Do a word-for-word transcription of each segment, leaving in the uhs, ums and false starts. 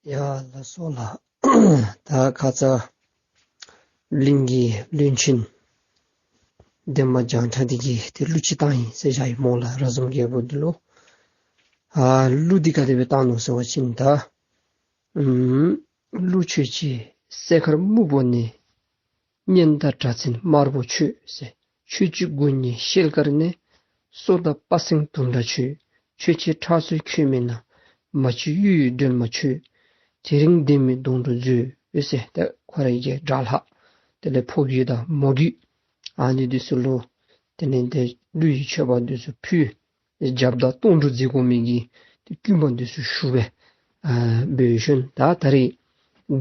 ཡ་ལགས་སོ་ལགས། ད་ཁ་ཙ་གླིང་གི་བློན་ཆེན་འདན་མ་བྱང་ཁྲ་འདི་གིས་ཏེ་གླུ་ཅིག་བཏང་ཡི་ཟེར་བཞག་ཡི་སྨོ་ལགས། ར་འཛོམས་རྒྱལ་པོ་འདི་ལུ། ཨ་གླུ་འདི་ག་དེ་སྦེ་བཏང་ནུག་ཟེར་བ་ཅིན་ད་ཨམ་གླུ་ཁྱོད་ཀྱི་སྲས་མཁར་སྨུག་པོ་ནས། སྙན་དང་སྒྲ་ཚན་དམར་པོ་ཁྱོད་ཟེར། ཁྱོད་ཀྱི་མགུ་ནས་ཤེལ་དཀར་ནས། སོ་དང་དཔའ་སེང་དུང་འདྲ་ཁྱོད། ཁྱོད་ཀྱི་ཁྲག་མཚོ་ཁྱོད་མེད་ན། མ་གཅིག་གཡུ་ཡི་སྒྲོལ་མ་ཁྱོད། དེ་རིང་བདེན་མི་སྡོང་གྲོགས་མཛོད་ཟེར། ད་ཁོ་རའི་གི་དགྲ་ལྷ་དེ་ལས་ཕོ་རྒྱུད་དང་མོ་རྒྱུད་ཨ་ནི་འདི་ཚུ་ལུ་དེ་ལས་ཏེ་གླུ་ཡི་མཆོད་པ་འདི་ཚུ་ཕུལ། རྒྱབ་དང་སྡོང་གྲོགས་མཛད་དགོ་མི་གི་ཏེ་བསྐུལ་མ་འདི་ཚུ་ཞུ་སྦེ་ཨ་འབད་ཞིནམ་ད་ད་རེས་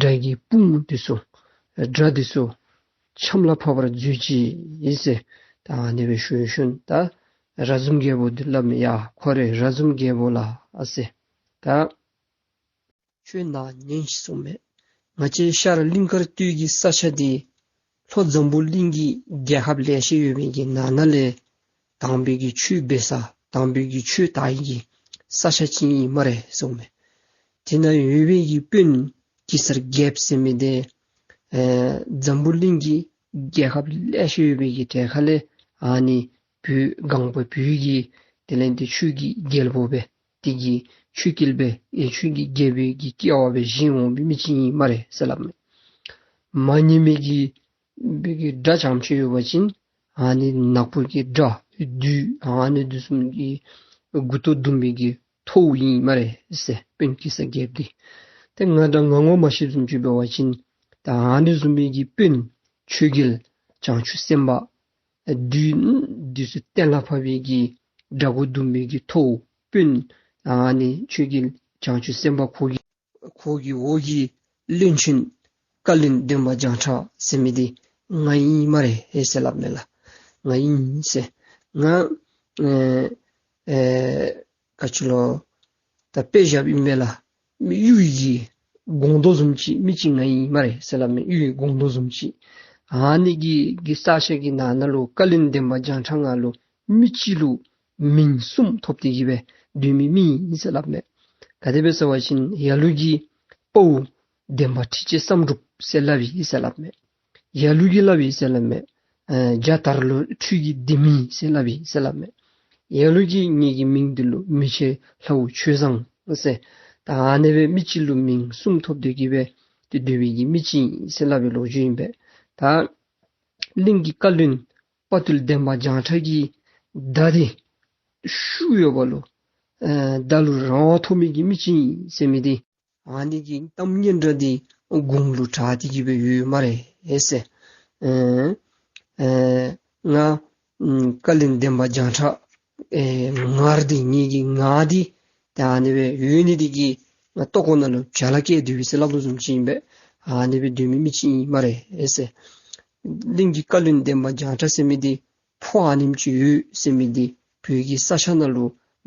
དགྲ་གི་དཔུང་འདི་ཚུ་དགྲ་འདི་ཚུ་ཆམ་ལ་ཕབ་པར་མཛོད་ཅིག་ཟེར། ད་ཨ་ནི་སྦེ་ཞུ་ཞིནམ་ད་ར་འཛོམས་རྒྱལ་པོ་འདི་སླབ་མས། ཡ་ཁོ་རེ་ར་འཛོམས་རྒྱལ་པོ་ལགས་ཨ་ཟེར། ད་ཁྱོད་ནཱ་ཉན་ཤིག་གསུངས་མས། ང་བཅས་ཤར་གླིང་དཀར་སྟོད་ཀྱི་ས་ཆ་འདི་ལྷོ་འཛམ་བུ་གླིང་གི་རྒྱལ་ཁབ་ལེ་ཤ་ཡོད་པའི་གི་ནང་ན་ལས་དམ་པའི་གི་ཆོས་འབད་ས་དམ་པའི་གི་ཆོས་དར་བའི་གི་ས་ཆ་ཅིག་ཨིན་སྨ་རེ་གསུངས་མས། དེ་ན་ཡོད་པའི་གི་དཔོན་གེ་སར་རྒྱལཔོ་ཟེར་མི་འདི་ཨེ་འཛམ་བུ་གླིང་གི་རྒྱལ་ཁབ་ལེ་ཤ་ཡོད་པའི་གི་གྲས་ཁ་ལས་ཨ་ནི་བོད་སྒང་པ་བོད་ཀྱི་དེ་ལས་ཏེ་ཆོས་ཀྱི་རྒྱལ་པོ་སྦེ་དེ་གི་ཆོས་རྒྱལ་སྦེ་ཨེ་ཆོས་ཀྱི་རྒྱལ་པོའི་གི་སྐྱེ་བ་སྦེ་བཞེས་འོང་བའི་མི་ཅིག་ཨིན་སྨ་རེ་ཟེར་སླབ་མས། མ་ཉན་མི་གི་བོད་ཀྱི་དགྲ་རྐྱངམ་ཅིག་ཡོད་པ་ཅིན་ཨ་ནི་ནག་པོ་གི་དགྲ་བདུད་ཨ་ནི་འདི་ཚུ་གི་མགུ་ཏོ་བརྡུང་བའི་གི་ཐོཝ་ཨིན་སྨ་རེ་ཟེར། དཔོན་གེ་སར་རྒྱལཔོ་འདི། ཏེ་ང་དང་ང་ངོ་མ་ཤེསཔ་བཟུམ་ཅིག་འབད་བ་ཅིན་ད་ཨ་ནི་བཟུམ་མའི་གི་དཔོན་ཆོས་རྒྱལ་བྱང་ཆུབ་སེམས་དཔའ་བདུད་འདི་ཚུ་གཏན་ལ་ཕབ་པའི་གི་དགྲ་མགོ་བརྡུང་བའི་གི་ཐོཝ་དཔོན་ཨ་ནི་ཆོས་རྒྱལ་བྱང་ཆུབ་སེམས་དཔའ་ཁོ་གི་ཁོ་གི་འོག་གི་བློན་ཆེན་བཀའ་བློན་འདན་མ་བྱང་ཁྲ་ཟེར་མི་འདི་ང་ཨིན་སྨ་རེ་ཟེར་སླབ་མས་ལགས། ང་ཨིན་ཟེར། ང་ཨེ་ཨེ་ག་ཅི་ལོ་ད་དཔེ་བཞགཔ་ཨིན་པས་ལགས། མི་གཡུ་ཡི་སྒོང་རྡོག་བཟུམ་ཅིག་མི་ཅིག་ང་ཨིན་སྨ་རེ་ཟེར་སླབ་མས། གཡུ་ཡི་སྒོང་རྡོག་བཟུམ་ཅིག། ཨ་ནི་གི་གི་ས་ཆ་གི་ནང་ན་ལུ་བཀའ་བློན་འདན་མ་བྱང་ཁྲ་ང་ལུ་མི་གཅིག་ལུ་མིང་གསུམ་ཐོབ་སྟེ་གི་སྦེ་སྡོད་མི་མི་ཨིན་ཟེར་སླབ་མས། ག་དེ་སྦེ་ཟེར་བ་ཅིན་ལ་ལུ་གིས་དཔའ་བོ་འདན་མ་ཁྲི་ལྕེ་བསམ་འགྲུབ་ཟེར་སླབ་ཨིན་ཟེར་སླབ་མས། ལ་ལུ་གིས་སླབ་ཨིན་ཟེར་སླབ་མས། ཨེ་རྒྱ་དར་ལུ་འཕྲུལ་གྱི་ལྡེ་མིག་ཟེར་སླབ་ཨིན་ཟེར་སླབ་མས། ལ་ལུ་གིས་ངེ་གི་མིང་འདི་ལུ་མི་ཕྱེད་ལྷ་བུ་ཆོས་བཟང་ཟེར། ད་ཨ་ནི་སྦེ་མི་གཅིག་ལུ་མིང་གསུམ་ཐོབ་སྟེ་གི་སྦེ་ཏེ་སྡོད་པའི་གི་མི་ཅིག་ཨིན་ཟེར་སླབ་པའི་ལོ་རྒྱུས་ཨིན་པས། ད་གླིང་གི་བཀའ་བློན་དཔའ་བརྟུལ་འདན་མ་བྱང་ཁྲ་གི་མདའ་འདི་ཤུགས་ཡོད་པ་ལུ་ཨེ་མདའ་ལུ་རང་དབང་ཐོབ་མི་གི་མི་ཅིག་ཨིན་ཟེར་མི་འདི་ཨ་ནི་གི་གཏམ་སྙན་གྲགས་འདི་གོང་ལུ་དྲག་སྟེ་གི་སྦེ་ཡོད་སྨ་རེ་ཟེར། ཨེ་ཨེ་ང་ཨམ་བཀའ་བློན་འདན་མ་བྱང་ཁྲ་ཨེ་ངར་འདི་ངེ་གི་ངག་འདི་ད་ཨ་ནི་སྦེ་ཡོད་ནི་འདི་གིས་ང་ལྟོ་ཁོག་ནང་ལུ་བྱ་ལ་སྐྱེས་སྡོད་པས་ཟེར་སླབ་དོ་བཟུམ་ཅིག་ཨིན་པས། ཨ་ནི་སྦེ་སྡོད་མི་མི་ཅིག་ཨིན་སྨ་རེ་ཟེར། གླིང་གི་བཀའ་བློན་འདན་མ་བྱང་ཁྲ་ཟེར་མི་འདི་ཕོ་ཨ་ནེམ་ཅིག་ཡོད་ཟེར་མི་འདི་བོད་ཀྱི་ས་ཆ་ནང་ལུ་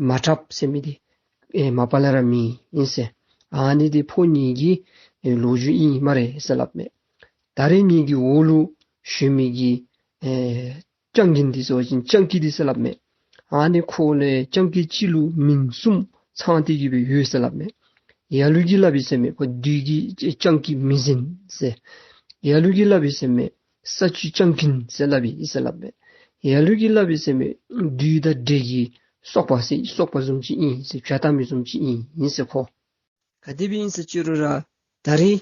མ་གྲགས་ཟེར་མི་འདི་ཨེ་མ་པ་ལས་ར་མེད་ཨིན་ཟེར། ཨ་ནི་འདི་ཕོ་གཉིས་ཀྱི་ཨེ་ལོ་རྒྱུས་ཨིན་སྨ་རེ་ཟེར་སླབ་མས། ད་རེས་ངེ་གི་འོག་ལུ་བཞུགས་མི་གི་ཨེ་སྤྱང་ཀི་འདི་ཟེར་བ་ཅིན་སྤྱང་ཀི་འདི་ཟེར་སླབ་མས། ཨ་ནི་ཁོ་ལས་སྤྱང་ཀི་གཅིག་ལུ་མིང་གསུམ་ཚང་སྟེ་གི་སྦེ་ཡོད་ཟེར་སླབ་མས། ལ་ལུ་གིས་སླབ་ཨིན་ཟེར་མས། ཁོ་བདུད་ཀྱི་སྤྱང་ཀི་མི་ཟན་ཟེར། ལ་ལུ་གིས་སླབ་ཨིན་ཟེར་མས། ས་བཅུད་སྤྱང་ཀི་ཟེར་སླབ་ཨིན་ཟེར་སླབ་མས། ལ་ལུ་གིས་སླབ་ཨིན་ཟེར་མས། བདུད་དང་འདྲེ་གི་སོག་པ་ཟེར་སོག་པ་བཟུམ་ཅིག་ཨིན་ཟེར། བྱ་བལྟ་མི་བཟུམ་ཅིག་ཨིན་ཨིན་ཟེར་ཁོ། ག་དེ་སྦེ་ཨིན་ཟེར་ཅི་རུང་ར་ད་རེས་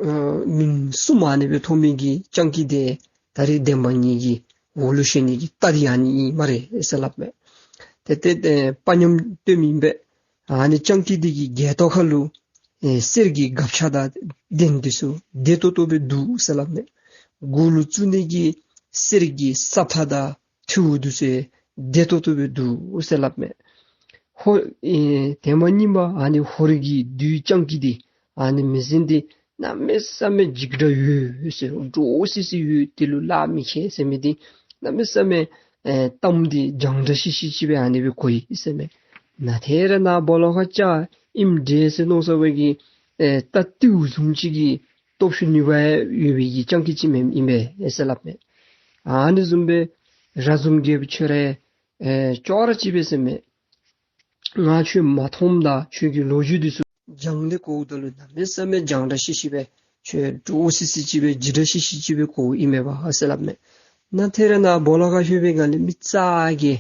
ཨ་མིང་གསུམ་ཨ་ནི་སྦེ་ཐོབ་མི་གི་སྤྱང་ཀི་འདི་ད་རེས་འདན་མ་ངེ་གི་འོག་ལུ་བཞུགས་ནི་གི་རྟ་འདི་ཨ་ནི་ཨིན་སྨ་རེ་ཟེར་སླབ་མས། ཏེ་ཏེ་ཏེ་དཔའ་ཉམས་སྟོནམ་ཨིན་པས། ཨ་ནི་སྤྱང་ཀི་འདི་གི་སྒལ་ཏོ་ཁ་ལུ་ཨེ་གསེར་གྱི་སྒ་ཆས་དང་གདན་འདི་ཚུ་བདེ་ཏོག་ཏོ་སྦེ་འདུག་ཟེར་སླབ་མས། མགུ་ལུ་བཙུགས་ནི་གི་གསེར་གྱི་སྲབ་ཐག་དང་ཐེའུ་འདི་ཚུ་བདེ་ཏོག་ཏོ་སྦེ་འདུག་ཟེར་སླབ་མས། ཧོར་ཨེ་ཐེངས་མ་གཉིས་པ་ཨ་ནི་ཧོར་གྱི་བདུད་སྤྱང་ཀི་འདི་ཨ་ནི་མི་ཟན་འདི་གནམ་མེད་ས་མེད་འཇིགས་སྐྲག་ཡོད་ཟེར། འདྲོག་སི་སི་ཡོད། དེ་ལུ་ལཱ་མི་ཁེལ་ཟེར་མི་འདི་གནམ་མེད་ས་མེད་ཨེ་གཏམ་འདི་རྒྱང་གྲགས་ཤིག་ཤིག་ཅིག་སྦེ་ཨ་ནི་སྦེ་གོ་ཡི་ཟེར་མས། ན་ཐེ་ར་ན་སྦོ་ལོགས་ཁར་ཅིག་ཨིནམ་འདྲས་ཟེར་མནོ་ས་བའི་གི་ཨེ་རྟ་ཏེའུ་བཟུམ་ཅིག་གི་སྟོབས་ཤུགས་ནུས་པ་ཡོད་པའི་གི་སྤྱང་ཀི་ཅིག་མེན་ཨིན་པས་ཟེར་སླབ་མས། ཨ་ནི་བཟུམ་སྦེ་ར་འཛོམས་རྒྱལཔོ་ཁྱོད་ར་ཨེ་ཅོག་ར་གཅིག་པས་ཟེར་མས། ང་ཁྱོད་མ་མཐོངམ་ད་ཁྱོད་ཀྱི་ལོ་རྒྱུས་འདི་ཚུ་ སྦྱང་ལས་གོཝ་ད་ལུ་གནམ་མེད་ས་མེད་སྦྱང་དྲགས་ཤིག་ཤིག་སྦེ་ཁྱོད་འདྲོག་སི་སི་ཅིག་སྦེ་འཇིགས་དྲགས་ཤིག་ཤིག་ཅིག་སྦེ་གོཝ་ཨིན་མས་པ་ཟེར་སླབ་མས། ནཱ་ཐེ་ར་ནཱ་སྦོ་ལོགས་ཁར་ལྷོད་པའི་སྒང་ལས་མི་རྩ་གི་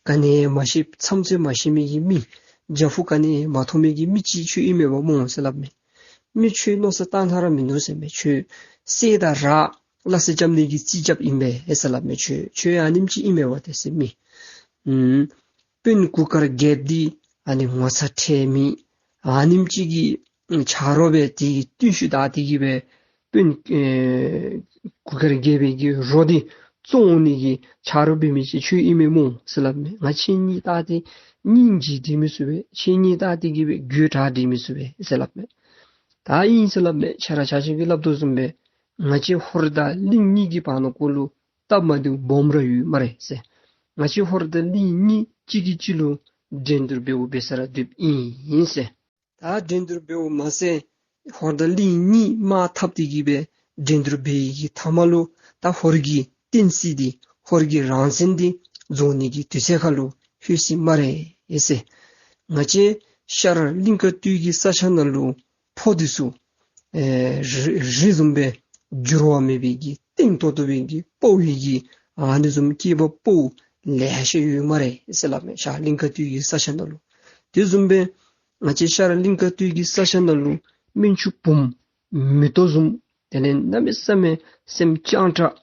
ག་ནི་མ་ཤེས་མཚམས་ཚོད་མ་ཤེས་མི་གི་མི་རྒྱ་ཕུག་ག་ནི་མ་མཐོང་མི་གི་མི་ཅིག་ཁྱོད་ཨིན་མས་པ་སྨོ་ཟེར་སླབ་མས། མི་ཁྱོད་མནོ་བསམ་བཏང་ཐངས་ར་མིན་འདུག་ཟེར་མས། ཁྱོད་གསེར་དང་རག་སླ་བསྲེ་རྐྱབ་ནི་གི་རྩིས་རྐྱབ་ཨིན་པས་ཟེར་སླབ་མས། ཁྱོད་ཁྱོད་ཨ་ནེམ་ཅིག་ཨིན་མས་པ་ཏེ་ཟེར་མི། ཨུམ། དཔོན་གུར་དཀར་རྒྱལཔོ་འདི་ཨ་ནི་ངོ་ཚ་ཁྲེལ་མི་ཨ་ནེམ་ཅིག་གི་ཆ་རོགས་སྦེ་དེ་གི་བརྟུལ་ཞུགས་དང་དེ་གིས་སྦེ་དཔོན་ཨེ་གུར་དཀར་རྒྱལ་པོའི་གི་རོ་འདི་བཙོང་ནི་གི་ཆ་རོགས་འབད་མི་ཅིག་ཁྱོད་ཨིན་མས་སྨོ་ཟེར་སླབ་མས། ང་ཁྱེད་གཉིས་བལྟ་སྟེ་སྙིང་རྗེ་སྟེ་མི་ཚུགས་པས། ཁྱེད་གཉིས་བལྟ་སྟེ་གིས་སྦེ་དགོད་བྲ་སྟེ་མི་ཚུགས་པས་ཟེར་སླབ་མས། ད་ཨིན་ཟེར་སླབ་མས། ཁྱེད་ར་ཆ་ཁྱབ་ཀྱིས་སླབ་དོ་བཟུམ་སྦེ་ང་བཅས་ཧོར་དང་གླིང་གཉིས་ཀྱི་བར་ན་གུ་ལུ་སྟབས་མ་བདེཝ་སྦོམ་ར་ཡོད་སྨ་རེ་ཟེར། ང་བཅས་ཧོར་དང་གླིང་གཉིས་གཅིག་གིས་གཅིག་ལུ་འགྲན་བསྡུར་འབདཝ་འབད་ས་ར་སྡོདཔ་ཨིན་ཟེར། ད་འགྲན་བསྡུར་འབདཝ་མ་ཚད་ཧོར་དང་གླིང་གཉིས་དམག་འཐབ་སྟེ་གིས་སྦེ་འགྲན་བསྡུར་འབད་བའི་གི་མཐའ་མ་ལུ་ད་ཧོར་གྱི་བསྟན་སྲིད་འདི་ཧོར་གྱི་རང་བཙན་འདི་རྫོགས་ནི་གི་དུས་ཚོད་ཁར་ལུ་ལྷོད་ཅི་སྨ་རེ་ཟེར། ང་བཅས་ཤར་གླིང་དཀར་སྟོད་ཀྱི་ས་ཆ་ནང་ལུ་ཕོ་འདི་ཚུ་ཨེ་རི་རི་བཟུམ་སྦེ་འགྱུར་བ་མེད་པའི་གི་གཏིང་ཏོག་ཏོ་སྦེ་གི་དཔའ་བོའི་གི་ཨ་ནི་བཟུམ་སྐྱེས་པ་ཕོ་ལེ་ཤ་ཡོད་སྨ་རེ་ཟེར་སླབ་མས། ཤར་གླིང་དཀར་སྟོད་ཀྱི་ས་ཆ་ནང་ལུ། དེ་བཟུམ་སྦེ་ང་བཅས་ཤར་གླིང་དཀར་སྟོད་ཀྱི་ས་ཆ་ནང་ལུ་སྨན་ཆུང་བུམོ་མེ་ཏོག་བཟུམ་དེ་ལས་གནམ་མེད་ས་མེད་སེམས་སྤྱང་དྲགས་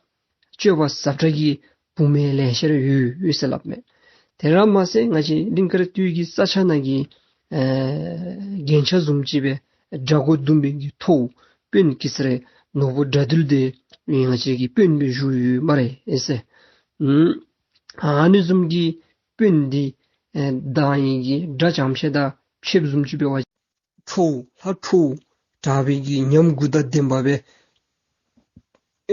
སྤྱོད་པ་ཟབ་དྲགས་ཀྱི་བུམོ་ལེ་ཤ་ར་ཡོད་ཡོད་ཟེར་སླབ་མས། དེ་ར་མ་ཚད་ང་བཅས་གླིང་དཀར་སྟོད་ཀྱི་ས་ཆ་ནང་གི་ཨེ་རྒྱན་ཆ་བཟུམ་ཅིག་སྦེ་དགྲ་མགོ་བརྡུང་བའི་གི་ཐོཝ་དཔོན་གེ་སར་ནོར་བུ་དགྲ་འདུལ་འདི་ང་བཅས་ཀྱི་དཔོན་སྦེ་བཞུགས་ཡོད་སྨ་རེ་ཟེར། ཨུམ། ཨ་ནི་བཟུམ་གྱི་དཔོན་འདི་ཨེ་མདང་ཡི་གི་དགྲ་བྱམས་ཤ་དང་ཕྱདཔ་བཟུམ་ཅིག་འབད་བ་ཁྲོ་བོ་ལྷ་ཁྲོ་བོ་དྲག་པོའི་གི་ཉམས་དགུ་དང་ལྡན་པ་སྦེ་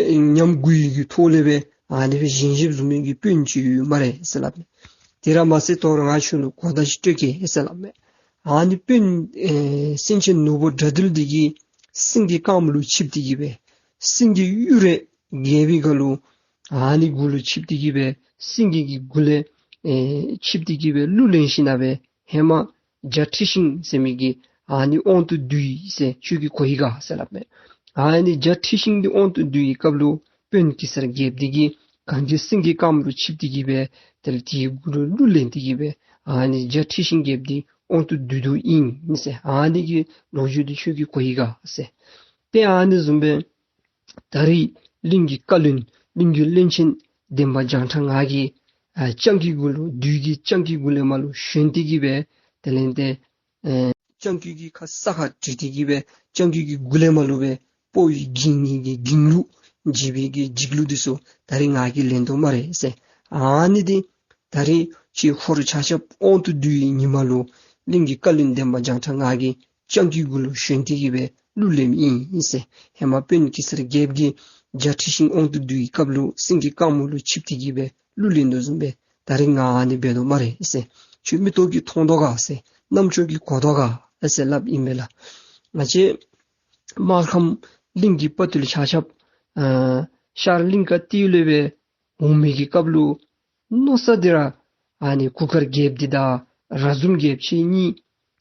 ཨེ་ཉམས་དགུ་ཡི་གི་ཐོག་ལས་སྦེ་ཨ་ནི་སྦེ་བཞེངས་བཞེངསཔ་བཟུམ་མའི་གི་དཔོན་ཅིག་ཡོད་སྨ་རེ་ཟེར་སླབ་མས། དེ་ར་མ་ཚད་དོ་རུང་ང་ཁྱོད་ལུ་གོ་བརྡ་ཅིག་སྤྲོད་གེ་ཟེར་སླབ་མས། ཨ་ནི་དཔོན་ཨེ་སེང་ཆེན་ནོར་བུ་དགྲ་འདུལ་འདི་གིས་སེང་གེ་དཀརམོ་ལུ་ཆིབས་ཏེ་གིས་སྦེ་སེང་གེ་གཡུ་རལ་རྒྱས་པའི་ཁར་ལུ་ཨ་ནི་གུ་ལུ་ཆིབས་ཏེ་གིས་སྦེ་སེང་གེ་གི་གུ་ལས་ཨེ་ཆིབས་ཏེ་གིས་སྦེ་གླུ་ལེན་ཞིནམ་ལས་ཧེ་མ་བྱ་ཁྲི་ཤིང་ཟེར་མི་གི་ཨ་ནི་དབང་དུ་བསྡུ་ཡི་ཟེར་ཁྱོད་ཀྱིས་གོ་ཡི་ག་ཟེར་སླབ་མས། ཨ་ནི་བྱ་ཁྲི་ཤིང་འདི་དབང་དུ་བསྡུ་བའི་སྐབས་ལུ་དཔོན་གེ་སར་རྒྱལཔོ་འདི་གིས་གང་གི་སེང་གེ་དཀརམོ་ལུ་ཆིབས་ཏེ་གིས་སྦེ་དེ་ལས་དེའི་གུ་ལུ་གླུ་ལེན་ཏེ་གིས་སྦེ་ཨ་ནི་བྱ་ཁྲི་ཤིང་རྒྱལཔོ་འདི་དབང་དུ་བསྡུ་དོ་ཨིན་ཟེར། ཨ་ནི་གི་ལོ་རྒྱུས་འདི་ཁྱོད་ཀྱིས་གོ་ཡི་ག་ཟེར། ཏེ་ཨ་ནི་བཟུམ་སྦེ་ད་རིས་གླིང་གི་བཀའ་བློན་གླིང་གི་བློན་ཆེན་འདན་མ་བྱང་ཁྲ་ང་གིས་ཨ་སྤྱང་ཀིའི་གུ་ལུ་བདུད་ཀྱི་སྤྱང་ཀིའི་གུ་ལས་མར་ལུ་ཞོན་ཏེ་གིས་སྦེ་དེ་ལས་ཏེ་ཨེ་སྤྱང་ཀི་གི་ཁ་ས་ཁར་དྲིལ་ཏེ་གིས་སྦེ་སྤྱང་ཀི་གི་གུ་ལས་མར་ལུ་སྦེ་དཔའ་བོའི་འགྱིང་ངེ་གི་འགྱིང་གླུ་འཇིགས་པའི་གི་འཇིགས་གླུ་འདི་ཚུ་ད་རིས་ང་གིས་ལེན་དོ་སྨ་རེ་ཟེར། ཨ་ནི་འདི་ད་རིས་ཁྱེད་ཧོར་ཆ་ཁྱབ་དབང་དུ་བསྡུ་བའི་ཉིནམ་ལུ་གླིང་གི་བཀའ་བློན་འདན་མ་བྱང་ཁྲ་ང་གིས་སྤྱང་ཀིའི་གུ་ལུ་ཞོན་ཏེ་གིས་སྦེ་གླུ་ལེནམ་ཨིན་ཟེར། ཧེ་མ་དཔོན་གེ་སར་རྒྱལཔོ་གིས་བྱ་ཁྲི་ཤིང་དབང་དུ་བསྡུ་བའི་སྐབས་ལུ་སེང་གེ་དཀར་མོ་ལུ་ཆིབས་ཏེ་གིས་སྦེ་གླུ་ལེན་དོ་བཟུམ་སྦེ་ད་རིས་ང་ཨ་ནི་འབད་དོ་སྨ་རེ་ཟེར། ཁྱོད་མིག་ཏོ་གིས་མཐོང་དོ་ག་ཟེར། རྣམ་ཅོ་གིས་གོ་དོ་ག་ཨེ་ཟེར་སླབ་ཨིན་པས་ལགས། ང་བཅས་སྨར་ཁམས་གླིང་གི་དཔའ་བརྟུལ་ཆ་ཁྱབ་ཨ་ཤར་གླིང་དཀར་སྟོད་ལས་སྦེ་འོང་མི་གི་སྐབས་ལུ་མནོ་བསམ་འདི་ར་ཨ་ནི་གུར་དཀར་རྒྱལཔོ་འདི་དང་ར་ཟུམ་རྒྱལཔོ་ཁྱེད་གཉིས་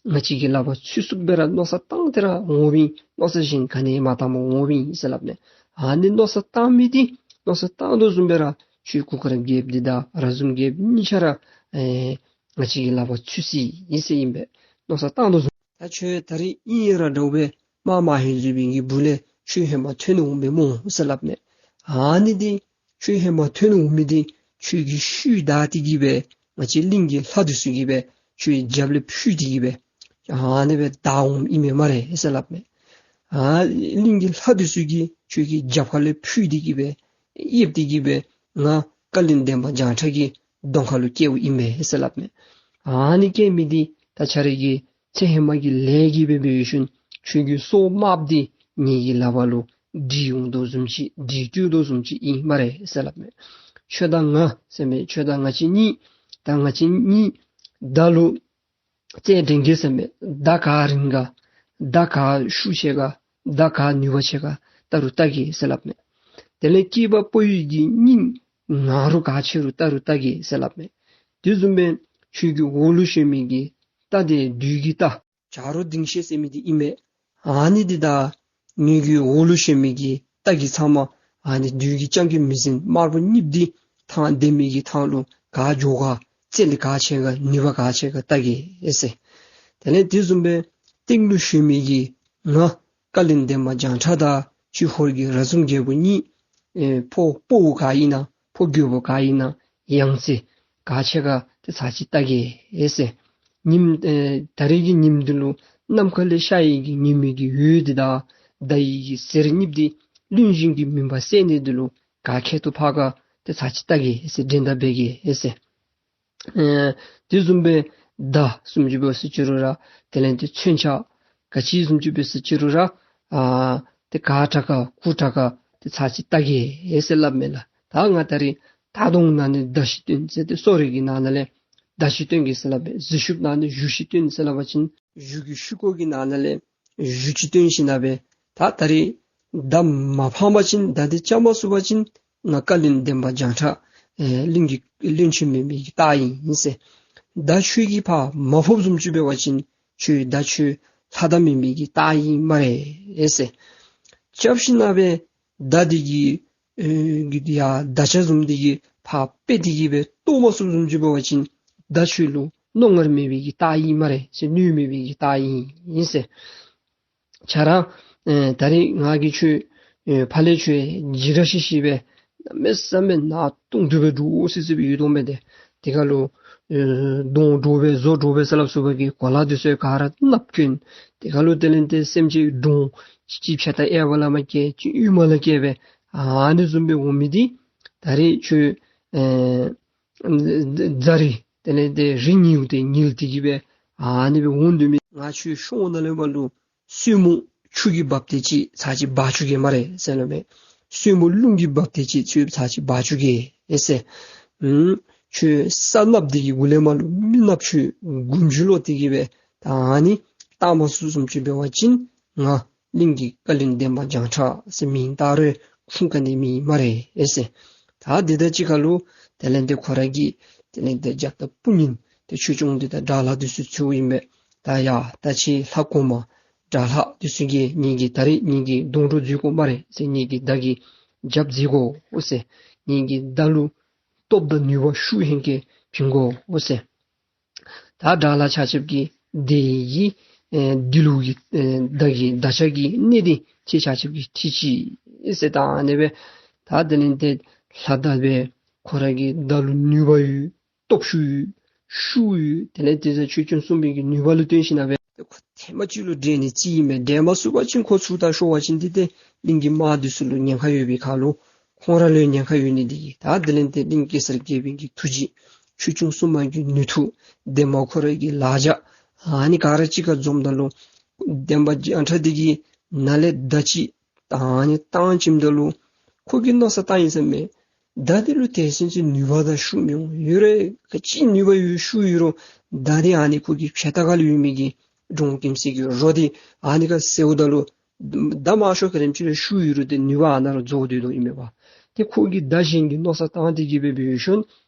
ང་བཅས་ཀྱི་ལག་པར་ཚུད་ཚུདཔ་སྦེ་ར་མནོ་བསམ་བཏང་སྟེ་ར་འོངམ་ཨིན། མནོ་བསམ་གཞན་ག་ནི་མ་བཏངམ་འོངམ་ཨིན་ཟེར་སླབ་མས། ཨ་ནི་མནོ་བསམ་བཏང་མི་འདི་མནོ་བསམ་བཏང་དོ་བཟུམ་སྦེ་ར་ཁྱོད་གུར་དཀར་རྒྱལཔོ་འདི་དང་ར་ཟུམ་རྒྱལཔོ་གཉིས་ཆ་ར་ཨེ་ང་བཅས་ཀྱི་ལག་པར་ཚུད་ཅི་ཨིན་ཟེར་ཨིན་པས། མནོ་བསམ་བཏང་དོ་བཟུམ། ད་ཁྱོད་ད་རིས་ཨིན་ར་འདྲཝ་སྦེ་མ་མ་ཧེ་ཟེར་བའི་གི་སྦུག་ལས་ཁྱོད་ཧེ་མ་ཐོན་འོང་པས་སྨོ་ཟེར་སླབ་མས། ཨ་ནི་འདི་ཁྱོད་ཧེ་མ་ཐོན་འོང་མི་འདི་ཁྱོད་ཀྱི་ཤུལ་བདའ་སྟེ་གིས་སྦེ་ང་བཅས་གླིང་གི་ལྷ་འདི་ཚུ་གིས་སྦེ་ཁྱོད་རྒྱབ་ལས་འཕུལ་ཏེ་གིས་སྦེ་ཨ་ནི་སྦེ་བདའ་འོངམ་ཨིན་མས་སྨ་རེ་ཟེར་སླབ་མས། ཨ་གླིང་གི་ལྷ་འདི་ཚུ་གིས་ཁྱོད་ཀྱི་རྒྱབ་ཁ་ལས་འཕུལ་ཏེ་གིས་སྦེ་གཡེབ་སྟེ་གིས་སྦེ་ང་བཀའ་བློན་འདན་མ་བྱང་ཁྲ་གི་གདོང་ཁ་ལུ་བསྐྱལཝ་ཨིན་མས་ཟེར་སླབ་མས། ཨ་ནི་བསྐྱལ་མི་འདི་ད་ཁྱོད་ར་གི་ཚེ་ཧེ་མ་གི་ལས་ཀྱིས་འབད་འབད་ཞིནམ་ཁྱོད་ཀྱི་སྲོག་དམརཔོ་འདི་ངེ་གི་ལག་པ་ལུ་འདྲིལ་འོང་དོ་བཟུམ་ཅིག་འདྲིལ་སྤྲོད་དོ་བཟུམ་ཅིག་ཨིན་སྨ་རེ་ཟེར་སླབ་མས། ཁྱོད་དང་ང་ཟེར་མས། ཁྱོད་དང་ང་བཅས་གཉིས་ད་ང་བཅས་གཉིས་མདའ་ལུ་རྩལ་འགྲན་གེ་ཟེར་མས། མདའ་ག་རིང་ག་མདའ་ག་ཤུགས་ཆེ་ག་མདའ་ག་ནུས་པ་ཆེ་ག་བལྟ་རུང་བལྟ་གེ་ཟེར་སླབ་མས། དེ་ལས་སྐྱེས་པ་ཕོ་ཡི་གི་སྙིང་ངར་རུང་ག་ཆེ་རུང་བལྟ་རུང་བལྟ་གེ་ཟེར་སླབ་མས། དེ་བཟུམ་སྦེ་ཁྱོད་ཀྱི་འོག་ལུ་ཞོན་མི་གི་རྟ་འདི་བདུད་ཀྱི་རྟ་ བྱ་རོག་ལྡིང་ཤེས་ཟེར་མི་འདི་ཨིན་མས། ཨ་ནི་འདི་དང་ངེ་གི་འོག་ལུ་ཞོན་མི་གི་རྟ་གི་ཚབ་མ་ཨ་ནི་བདུད་ཀྱི་སྤྱང་ཀི་མི་ཟན་དམར་པོ་གཉིས་འདི་ཐང་འདི་མི་གི་ཐང་ལུ་ག་འགྱོ་ག་རྩལ་ག་ཆེ་ག་ནུས་པ་ག་ཆེ་ག་བལྟ་གེ་ཨེ་ཟེར། དེ་ལས་དེ་བཟུམ་སྦེ་སྟེང་ལུ་ཞོན་མི་གི་ང་བཀའ་བློན་འདན་མ་བྱང་ཁྲ་དང་ཁྱོད་ཧོར་གྱི་ར་ཟུམ་རྒྱལ་པོ་གཉིས་ཨེ་ཕོ་ཕོ་བོ་ག་ཨིན་ན་ཕོ་རྒོད་པོ་ག་ཨིན་ན་ཡང་རྩལ་ག་ཆེ་ག་ཏེ་ཚར་ཅིག་བལྟ་གེ་ཨེ་ཟེར། ཉིནམ་ཨེ་ད་རེས་ཀྱི་ཉིནམ་འདི་ལུ་ནམ་མཁའ་ལས་ཤར་ཡི་གི་ཉི་མའི་གི་འོད་འདི་དང་ཟླ་བའི་གི་ཟེར་གཉིས་འདི་བློན་ཞིང་གི་མུན་པ་བསལ་ནི་འདི་ལུ་ག་ཁྱད་དུ་འཕགས་ག་ཏེ་ཚར་ཅིག་བལྟ་གེ་ཨེ་ཟེར། འགྲན་ཟླ་འབད་གེ་ཨེ་ཟེར། ཨེ་དེ་བཟུམ་སྦེ་མདའ་བཟུམ་ཅིག་འབད་ཟེར་ཅི་རུང་ར་དེ་ལས་དེ་མཚོན་ཆ་ག་ཅི་བཟུམ་ཅིག་འབད་ཟེར་ཅི་རུང་ར་ཨ་དེ་ག་དྲག་ག་གུ་དྲག་ག་ཏེ་ཚར་ཅིག་བལྟ་གེ་ཨེ་ཟེར་སླབ་མས་ལགས། ད་ང་ད་རེས་མདའ་དོང་ནང་ནི་མདའ་ཅིག་སྟོན་ཟེར་ཏེ་སོ་རེ་གི་ནང་ན་ལས་མདའ་ཅིག་སྟོན་གེ་ཟེར་སླབ་པས། གཟིག་ཤུབས་ནང་ནི་གཞུ་ཅིག་སྟོན་ཟེར་སླབ་པ་ཅིན་གཞུ་གི་ཤུབས་ཀོ་གི་ནང་ན་ལས་གཞུ་ཅིག་སྟོན་ཞིནམ་ལས་ད་ད་རེས་མདའ་མ་འཕང་པ་ཅིན་མདའ་འདི་རྐྱབ་མ་ཚུགས་པ་ཅིན་ང་བཀའ་བློན་འདན་མ་བྱང་ཁྲ་ཨེ་གླིང་གི་བློན་ཆེན་མེན་མི་གི་རྟགས་ཨིན་ཟེར། མདའ་ཁྱོད་ཀྱིས་ཕར་མ་ཕོགཔ་བཟུམ་ཅིག་འབད་བ་ཅིན་ཁྱོད་མདའ་ཁྱོད་ལྷ་མདའ་མེན་མི་གི་རྟགས་ཨིན་སྨ་རེ་ཨེ་ཟེར། རྐྱབ་ཞིནམ་ལས་མདའ་འདི་གི་ཨེ་གི་ཡ་མདའ་ཆ་བཟུམ་འདི་གིས་ཕར་ཕུད་དེ་གི་སྦེ་གཏོར་མ་ཚུགསཔ་བཟུམ་ཅིག་འབད་བ་ཅིན་མདའ་ཁྱོད་ལུ་རྣོ་ངར་མེད་པའི་གི་རྟགས་ཨིན་སྨ་རེ་ཟེར། ནུས་མེད་པའི་གི་རྟགས་ཨིན་ཟེར། ཁྱོད་ར་ཨེ་ད་རེས་ང་གིས་ཁྱོད་ཨེ་ཕར་ལས་ཁྱོད་འཇིགས་སྐྲག་ཤི་ཤི་སྦེ་གནམ་མེད་ས་མེད་ནག་དུང་དུ་སྦེ་འདྲོག་སི་སི་སྦེ་ཡོད་དོ་མས། ཏེ་དེ་ཁར་ལུ་ཨེ་གདོང་འདྲོག་པས་བཟོ་འདྲོག་པས་ཟེར་སླབ་ཚུགས་པའི་གི་གོ་ལ་འདི་ཚུ་ག་ར་ནགཔོ་གྱོན། དེ་ཁར་ལུ་དེ་ལས་དེ་སེམས་ཅན་འབྲོང་ཅིག་ཕྱེད་དང་གཡས་པ་ལས་མར་སྐྱེས་ཅིག་གཡོན་མ་ལས་སྐྱེས་སྦེ་ཨ་ནི་བཟུམ་སྦེ་འོང་མི་འདི་ད་རེས་ཁྱོད་ཨེ་རྫ་རི་དེ་ལས་དེ་རི་ཉིལ་ཏེ་ཉིལ་ཏེ་གི་སྦེ་ཨ་ནི་སྦེ་འོང་དོ་མས། ང་ཁྱོད་ཤོང་ནང་ལས་མར་ལུ་སོལ་མོ་ཆུ་གིས་འབག་སྟེ་ཅིག་ཚར་ཅིག་འབག་བཅུག་གེ་སྨ་རེ་ཟེར་སླབ་མས། སོལ་མོ་རླུང་གིས་འབག་སྟེ་ཅིག་ཚུར་ཚར་ཅིག་འབག་བཅུག་གེ་ཨེ་ཟེར། ཨུམ་ཁྱོད་སྲབ་ནགཔོ་འདི་གི་གུ་ལས་མར་ལུ་མི་ནགཔོ་ཁྱོད་མགུ་མཇུག་ལོག་སྟེ་གི་སྦེ་ད་ཨ་ནི་བཏང་མ་ཚུགསཔ་བཟུམ་ཅིག་འབད་བ་ཅིན་ང་གླིང་གི་བཀའ་བློན་འདན་མ་བྱང་ཁྲ་ཟེར་མིང་བཏགས་རུང་ཁུངས་ག་ནི་མེད་སྨ་རེ་ཨེ་ཟེར། ད་དེ་དང་གཅིག་ཁར་ལུ་དེ་ལས་དེ་ཁོ་ར་གི་དེ་ལས་དེ་རྒྱབ་དང་དཔུང་གཉེན་དེ་ཆོས་སྐྱོང་འདི་དང་དགྲ་ལྷ་འདི་ཚུ་ཚུར་ཨིན་པས། ད་ཡ་ད་ཁྱེད་ལྷ་གོང་མ་དགྲ་ལྷ་འདི་ཚུ་གིས་ངེ་གི་ད་རེས་ངེ་གི་སྡོང་གྲོགས་མཛད་དགོ་སྨ་རེ་ཟེར། ངེ་གི་མདའ་གི་རྒྱབ་མཛད་དགོ་ཨོ་ཟེར། ངེ་གི་མདའ་ལུ་སྟོབས་དང་ནུས་པ་ཤུགས་ཧེང་སྐལ་བྱིན་དགོ་ཨོ་ཟེར། ད་དགྲ་ལྷ་ཆ་ཁྱབ་ཀྱི་དེ་གི་ཨེ་འདི་ལུ་གི་ཨེ་མདའ་གི་མདའ་ཆ་གི་གནད་འདི་ཁྱེད་ཆ་ཁྱབ་ཀྱིས་ཁྲིད་ཅིག་ཟེར། ད་ཨ་ནི་སྦེ་ད་དེ་ལས་དེ་ལྷ་མདའ་སྦེ་ཁོ་ར་གི་མདའ་ལུ་ནུས་པ་ཡོད། སྟོབས་ཤུགས་ཡོད། ཤུགས་ཡོད། དེ་ལས་དེ་ཚུ་ཆོས་སྐྱོང་སྲུང་མའི་གི་ནུས་པ་ལུ་བརྟེན་ཞིནམ་ལས་ཁོ་ཐེངས་མ་གཅིག་ལུ་འགྲན་ནི་ཅིག་ཨིན་མས། འགྲན་མ་ཚུགས་པ་ཅིན་ཁོ་ཚུར་ད་ཤོར་བ་ཅིན་འདི་ཏེ་གླིང་གི་དམག་འདི་ཚུ་ལུ་ཉེན་ཁ་ཡོད་པའི་ཁར་ལུ་ཁོང་ར་ལུ་ཡང་ཉེན་ཁ་ཡོད་ནི་འདི་གིས། ད་དེ་ལས་དེ་གླིང་གེ་སར་རྒྱལ་པོའི་གི་ཐུགས་རྗེ་ཆོས་སྐྱོང་སྲུང་མ་གི་ནུས་མཐུ་འདན་མ་ཁོ་ར་གི་ལག་ཆ་ཨ་ནི་ག་ར་གཅིག་ཁར་འཛོམས་ད་ལུ་འདན་མ་བྱང་ཁྲ་འདི་གི་ནང་ལས་མདའ་ཅིག་ད་ཨ་ནི་བཏང་བྱིནམ་ད་ལུ་ཁོ་གིས་མནོ་བསམ་བཏང་ཡི་ཟེར་མས། མདའ་འདི་ལུ་དེ་བཟུམ་ཅིག་ནུས་པ་དང་ཤུགས་མི་འོང་། ཡོད་རུང་ག་ཅི་ནུས་པ་ཡོད་ཤུགས་ཡོད་རུང་མདའ་འདི་ཨ་ནི་ཁོ་གི་བྱེ་ཐང་ཁ་ལུ་ཡོད་མི་གི་འབྲོང་ཁྱིམ་སྲིད་ཀྱི་རོ་འདི་ཨ་ནི་ཁར་བསལཝ་ད་ལུ་མདའ་མང་ཤོས་ག་དེམ་ཅིག་ལུ་ཤུགས་ཡོད་རུང་དེ་ནུས་པ་ཨ་ནཱ་ར་རྫོགས་སྡོད་དོ་ཨིན་མས་པ། ཏེ་ཁོ་གིས་མདའ་གཞན་གྱི་མནོ་བསམ་བཏང་སྟེ་གི་སྦེ་འབད་ཞིནམ་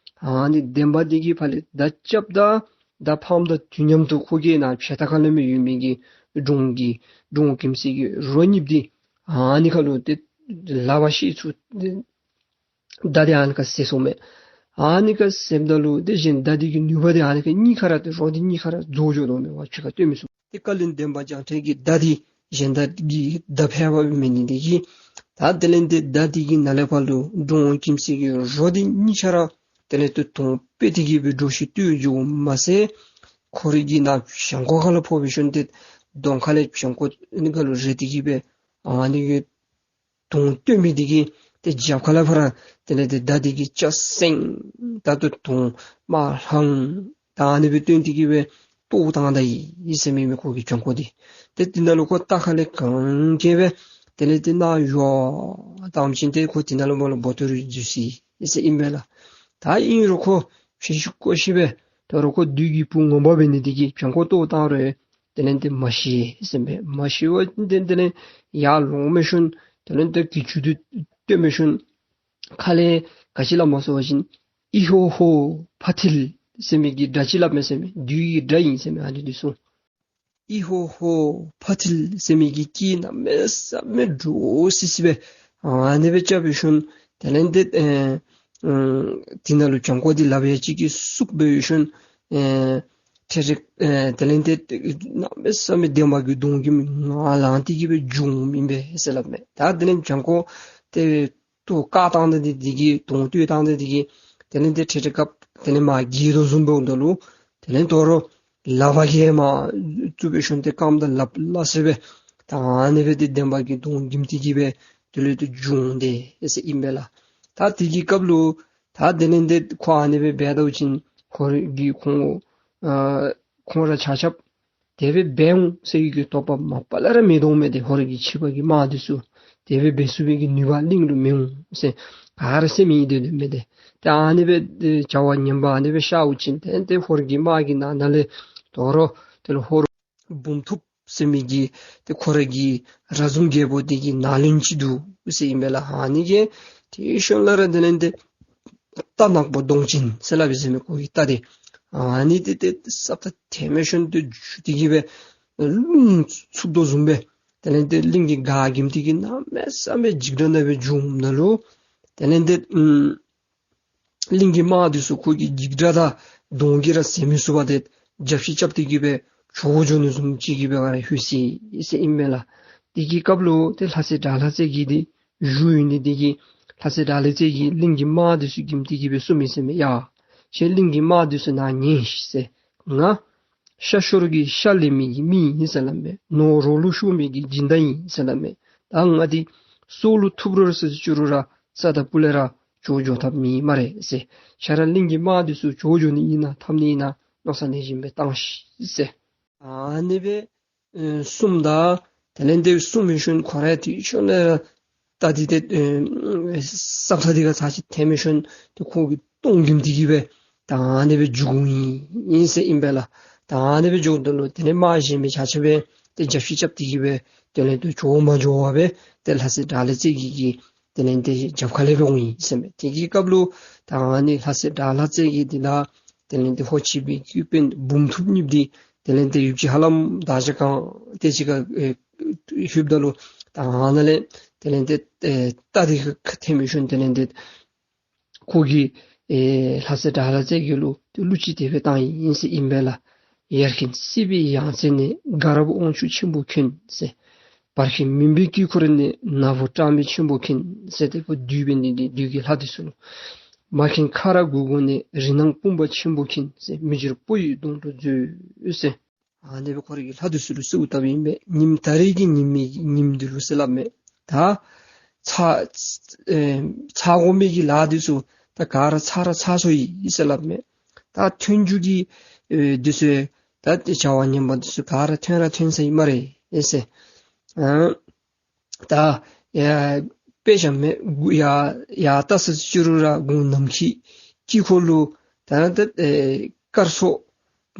ཨ་ནི་འདན་མ་འདི་གིས་ཕར་ལས་མདའ་རྐྱབ་ད་མདའ་འཕངམ་དང་དུས་མཉམ་དུ་ཁོ་གི་ནཱ་བྱེ་ཐང་ཁ་ལུ་མར་ཡོད་མི་གི་འབྲོང་གི་འབྲོང་ཁྱིམ་སྲིད་ཀྱི་རོ་གཉིསཔོ་འདི་ཨ་ནི་ཁ་ལུ་ཏེ་ལག་པ་བཤེད་ཚུགས་ཏེ་མདའ་འདི་ཨ་ནི་ཁར་བསལ་སོང་མས། ཨ་ནི་ཁར་བསལཝ་ད་ལུ་ཏེ་གཞན་མདའ་འདི་གི་ནུས་པ་འདི་ཨ་ནི་ཁར་གཉིས་ཁར་ར་ཏེ་རོ་འདི་གཉིས་ཁར་ར་རྫོགས་འགྱོ་དོ་མས་པ། ཕྱི་ཁར་སྟོན་མི་ཚུགས། ཏེ་བཀའ་བློན་འདན་མ་བྱང་ཁྲ་གི་མདའ་འདི་གཞན་མདའ་གི་མདའ་ཕལ་པ་མེད་ནི་འདི་གིས་ད་དེ་ལས་དེ་མདའ་འདི་གི་ནང་ལས་ཕར་ལུ་འབྲོང་ཁྱིམ་སྲིད་ཀྱི་རོ་འདི་གཉིས་ཆ་ར་དེ་ལས་ཏེ་དོང་ཕུད་དེ་གི་སྦེ་འདྲོག་ཤི་བཏུལ་འགྱོཝ་མ་ཚད་ཁོ་རའི་གི་ནཱ་བྱང་ཁོག་ཁ་ལུ་ཕོག་འབད་ཞིནམ་ཏེ་གདོང་ཁ་ལས་བྱང་ཁོག་ཨ་ནི་ཁ་ལུ་རེག་སྟེ་གི་སྦེ་ཨ་ནི་གི་དོང་བཏོན་མི་འདི་གིས་ཏེ་རྒྱབ་ཁ་ལས་ཕར་དེ་ལས་ཏེ་མདའ་འདི་གིས་ཅ་སེང་ད་ལྟོ་དོང་མར་ལྷང་ད་ཨ་ནི་སྦེ་བཏོན་ཏེ་གི་སྦེ་གཏོར་བཏང་ད་ཡི་ཟེར་མི་མས་ཁོ་གི་བྱང་ཁོག་འདི། ཏེ་དེ་ནང་ལུ་ཁོ་རྟ་ཁ་ལས་གང་གིས་སྦེ་དེ་ལས་ཏེ་ནཱ་ཡོ་བཏང་བྱིན་ཏེ་ཁོ་དེ་ནང་ལུ་མར་ལུ་འབོ་ཏོ་རུ་འཛུལ་སོ་ཡི་ཟེར་ཨིན་པས་ལགས། ད་ཨིན་རུང་ཁོ་ཕྱི་ཤུ་ཀོ་ཤི་སྦེ་ད་རུང་ཁོ་བདུད་ཀྱི་བུ་ངོ་མ་འབད་ནི་འདི་གིས་བྱང་ཁོག་གཏོར་བཏང་རུང་དེ་ལས་དེ་མ་ཤི་ཟེར་མས། མ་ཤི་བར་དེ་དེ་ལས་ཡར་ལོང་འབད་ཞིནམ་དེ་ལས་དེ་གྱི་ཆུ་དུ་བཏོན་འབད་ཞིནམ་ཁ་ལས་ག་ཅི་སླབ་མས་ཟེར་བ་ཅིན་ཨི་ཧོ་ཧོ་ཕ་ཐིལ་ཟེར་མི་གི་སྒྲ་ཅིག་སླབ་མས་ཟེར་མས། བདུད་ཀྱི་སྒྲ་ཨིན་ཟེར་མས། ཨ་ནི་འདི་ཚུ་ ཨི་ཧོ་ཧོ་ཕ་ཐིལ་ཟེར་མི་གི་སྐད་གནམ་མེད་ས་མེད་འདྲོག་སི་སི་སྦེ་ཨ་ནི་སྦེ་རྐྱབ་པའི་ཤུལ་དེ་ལས་འདི་ཨེ་ཨེ་དེ་ནང་ལུ་བྱང་ཁོག་འདི་ལགཔ་ཡ་གཅིག་གིས་བཙུགས་འབད་བའི་ཤུལ་ཨེ་ཁྲེག་ཁྲེག་ཨེ་དེ་ལས་འདི་གནམ་མེད་ས་མེད་ལྡན་པ་གི་གདོང་གི་མི་ང་ལང་སྟེ་གི་སྦེ་འབྱུངམ་ཨིན་པས་ཟེར་སླབ་མས། ད་དེ་ལས་བྱང་ཁོག་དེ་ལྟོ་བཀག་བཏང་ད་འདི་འདི་གིས་གདོང་བཏོད་བཏང་ད་འདི་གིས་དེ་ལས་འདི་ཁྲེག་ཁྲེག་སྐབས་དེ་ལས་མར་འགྱེལ་དོ་བཟུམ་འབདཝ་ད་ལུ་དེ་ལས་དོ་རུང་ལགཔ་གིས་མར་བཙུགས་པའི་ཤུལ་ཏེ་རྐངམ་དང་ལགཔ་སླ་སི་སྦེ་ད་ཨ་ནི་སྦེ་ཏེ་ལྡན་པ་གི་གདོང་འགྱིམ་སྟེ་གི་སྦེ་དེ་ལས་ཏེ་འབྱུང་སྟེ་ཨེ་ཟེར་ཨིན་པས་ལགས། ད་དེ་གི་སྐབས་ལུ་ད་དེ་ལས་འདི་ཁོ་ཨ་ནི་སྦེ་འབད་དོ་བ་ཅིན་ཁོ་ར་གི་ཁོང་ཨ་ཁོང་ར་ཆ་ཁྱབ་དེ་སྦེ་འབད་འོང་ཟེར་བའི་གི་དོགས་པ་མ་པ་ལས་ར་མེད་དོ་མས། ཏེ་ཧོར་གྱི་ཕྱི་པ་གི་དམག་འདི་ཚུ་དེ་སྦེ་འབད་ཚུགས་པའི་གི་ནུས་པ་གླིང་ལུ་མི་འོང་ཟེར་ག་ར་སེམས་ཡི་དེ་དེ་མས། ཏེ་ཏེ་ཨ་ནི་སྦེ་ཏེ་བྱ་བ་ངན་པ་ཨ་ནི་སྦེ་ཤརཝ་ཅིག་ཏེ་ཏེ་ཧོར་གྱི་དམག་གི་ནང་ན་ལས་དོ་རུང་དེ་ལུ་ཧོར་འབུམ་ཐུབ་ཟེར་མི་གི་ཏེ་ཁོ་ར་གི་ར་ཟུམ་རྒྱལ་པོ་དེ་གི་ནང་བློན་ཅིག་འདུག་ཟེར་ཨིན་པས་ལགས། ཨ་ནི་གིས་དེའི་ཤུལ་ལས་ར་དེ་ལས་འདི་རྟ་ནག་པོ་གདོང་ཅན་ཟེར་སླབ་ཨིན་ཟེར་མས། ཁོ་གི་རྟ་དེ་ཨ་ནི་དེ་ཏེ་སྲབ་ཐག་ཐལ་མོ་ཤོན་ཏེ་འཇུ་སྟེ་གི་སྦེ་རླུང་འཚུབ་དོ་བཟུམ་སྦེ་དེ་ལས་ཏེ་གླིང་གི་གངས་འགྱིམ་སྟེ་གི་གནམ་མེད་ས་མེད་འཇིགས་སྒྲ་ནང་སྦེ་འབྱུངམ་ད་ལུ་དེ་ལས་ཏེ་ཨམ་གླིང་གི་དམག་འདི་ཚུ་ཁོ་གི་འཇིགས་སྒྲ་དང་གདོང་གིས་ར་ཟེར་མི་ཚུགས་པར་ཏེ་རྒྱབ་ཤིག་རྐྱབ་སྟེ་གི་སྦེ་བྱོག་འགྱོ་ནི་བཟུམ་ཅིག་གི་སྦེ་ག་ར་ལྷོད་སོ་ཡི་ཟེར་ཨིན་མས་ལགས། དེ་གི་སྐབས་ལུ་ཏེ་ལྷ་སྲས་དགྲ་ལྷ་རྩེ་རྒྱལ་འདི་བཞུགས་ཡོད་ནི་དེ་གིས་ལྷ་སྲས་དགྲ་ལྷ་རྩེ་རྒྱལ་གླིང་གི་དམག་འདི་ཚུ་འགྱིམ་སྟེ་གི་སྦེ་གསུངམ་ཨིན་ཟེར་མས། ཡ་ཁྱེད་གླིང་གི་དམག་འདི་ཚུ་ནཱ་ཉན་ཤིག་ཟེར། ང་ཤ་ཤོར་གྱི་ཤ་ལེན་མི་གི་མི་ཨིན་ཟེར་སླབ་མས། ནོར་རོགས་ལུ་ཤོར་མི་གི་སྦྱིན་བདག་ཨིན་ཟེར་སླབ་མས། ད་ང་འདི་སྲོག་ལུ་ཐུག་རུང་ཟེར་ཅི་རུང་ར་རྩ་དང་སྤུ་ལས་ར་བྱོག་འགྱོ་ཐབས་མེད་སྨ་རེ་ཟེར། ཁྱེད་ར་གླིང་གི་དམག་འདི་ཚུ་བྱོག་འགྱོ་ནི་ཨིན་ན་འཐབ་ནི་ཨིན་ན་མནོ་བསམ་ལེགས་ཤོམ་སྦེ་བཏང་ཤིག་ཟེར། ཨ་ནི་སྦེ་ཨེ་གསུངམ་ད་དེ་ལས་ཏེ་གསུངས་མི་ཤུལ་ཁོ་ར་དེའི་ཤུལ་ལས་ར་རྟ་འདི་ཏེ་ཨེ་སྲབ་ཐག་འདི་ག་ཚར་ཅིག་ཐལ་མི་ཤུལ་ཏེ་ཁོ་གི་གདོང་འགྱིམ་སྟེ་གི་སྦེ་ད་ཨ་ནི་སྦེ་འགྱོཝ་ཨིན་ཟེར་ཨིན་པས་ལགས། ད་ཨ་ནི་སྦེ་འགྱོཝ་ད་ལུ་དེ་ལས་དམག་གཞན་མི་ཆ་ཁྱབ་སྦེ་ཏེ་རྒྱབ་ཤིག་རྐྱབ་སྟེ་གི་སྦེ་དེ་ལས་ཏེ་བྱོག་མ་འགྱོ་བར་སྦེ་ཏེ་ལྷ་སྲས་དགྲ་ལྷ་རྩེ་རྒྱལ་གྱི་དེ་ལས་ཏེ་རྒྱབ་ཁ་ལས་འོངམ་ཨིན་ཟེར་མས། དེ་གི་སྐབས་ལུ་ད་ཨ་ནི་ལྷ་སྲས་དགྲ་ལྷ་རྩེ་རྒྱལ་འདི་དང་དེ་ལས་ཏེ་ཧོར་ཕྱི་པའི་ཀུན་དཔོན་འབུམ་ཐུབ་གཉིས་འདི་དེ་ལས་ཏེ་ཡུདཔ་ཅིག་ཧ་ལམ་དར་ཇ་ཁང་དེ་ཅིག་ཁར་ཨེ་ལྷོདཔ་ད་ལུ་ད་ཨ་ནཱ་ལས་དེ་ལས་ཏེ་ཨེ་རྟ་འདི་ག་ཐལ་མི་ཤུལ་དེ་ལས་ཏེ་ཁོ་གིས་ཨེ་ལྷ་སྲས་དགྲ་ལྷ་རྩེ་རྒྱལ་ལུ་ཏེ་གླུ་ཅིག་དེ་སྦེ་བཏང་ཡི་ཟེར་ཨིན་པས་ལགས། ཡར་མཁྱེན་སྲིད་པའི་ཡང་རྩེ་ནས། དགའ་རབ་དབང་ཕྱུག་ཆེན་པོ་མཁྱེན་ཟེར། བར་མཁྱེན་མུན་པའི་དཀྱིལ་འཁོར་ནས། ནག་པོ་སྐྲག་མེད་ཆེན་པོ་མཁྱེན་ཟེར། ཏེ་ཁོ་བདུད་འབད་ནི་འདི་བདུད་ཀྱི་ལྷ་འདི་ཚུ་ལུ། མར་མཁྱེན་ཁ་རག་གུར་གུམ་ནས། རི་ནང་སྤུངས་པ་ཆེན་པོ་མཁྱེན་ཟེར། མི་འགྱུར་པོ་ཡི་སྡོང་གྲོགས་མཛོད་ཟེར། ཨ་ནི་སྦེ་ཁོ་ར་གི་ལྷ་འདི་ཚུ་ལུ་གསོལཝ་བཏབ་ཨིན་པས། ཉིམ་ད་རེས་ཀྱི་ཉིམ་མི་ཉིམ་འདི་ལུ་ཟེར་སླབ་མས། ད་ཚར་ཨེ་ཚར་དགོ་མི་གི་ལཱ་འདི་ཚུ་ད་ག་ར་ཚར་ར་ཚར་སོ་ཡི་ཟེར་སླབ་མས། ད་ཐོན་རྒྱུ་གི་ཨེ་འདི་ཚུ་ད་ཏེ་བྱ་བ་ངན་པ་འདི་ཚུ་ག་ར་ཐོན་ར་ཐོན་སོ་ཡི་སྨ་རེ་ཨེ་ཟེར། ཨ་ད་ཡ་དཔེ་བཞག་མས། ཡ་ཡ་ལྟ་ཟེར་ཅི་རུང་ར་དགུང་ནམ་མཁའི་དཀྱིལ་འཁོར་ལུ་ད་ད་ཨེ་སྐར་ཚོགས་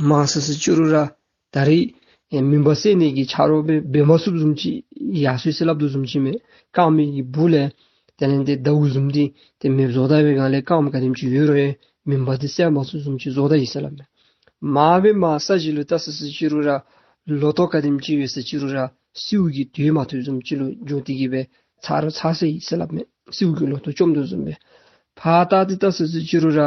མང་ཟེར་ཅི་རུང་ར་ད་རེས་ཨེ་མུན་པ་སེལ་ནི་གི་ཆ་རོགས་སྦེ་འབད་མ་ཚུགསཔ་བཟུམ་ཅིག་ཡར་སོ་ཡི་ཟེར་སླབ་དོ་བཟུམ་ཅིག་མས། སྐརམ་གི་སྦུག་ལས་དེ་ལས་ཏེ་ཟླཝ་བཟུམ་འདི་ཏེ་མེདཔ་བཟོ་ད་བའི་སྒང་ལས་སྐརམ་ག་དེམ་ཅིག་ཡོད་རུང་ཡང་མུན་པ་འདི་སེལ་མ་ཚུགསཔ་བཟུམ་ཅིག་བཟོ་ད་ཡི་ཟེར་སླབ་མས། མར་སྦེ་མར་ས་གཞི་ལུ་ལྟ་ཟེར་ཅི་རུང་ར་ལོ་ཐོག་ག་དེམ་ཅིག་ཡོད་ཟེར་ཅི་རུང་ར་སེརཝ་གིས་དོད་མ་ཐུབ་བཟུམ་ཅིག་ལུ་འགྱོ་སྟེ་གི་སྦེ་ཚར་ར་ཚར་སོ་ཡི་ཟེར་སླབ་མས། སེརཝ་གིས་ལོ་ཐོག་བཅོམ་དོ་བཟུམ་སྦེ། ཕར་ལྟ་སྟེ་ལྟ་ཟེར་ཅི་རུང་ར་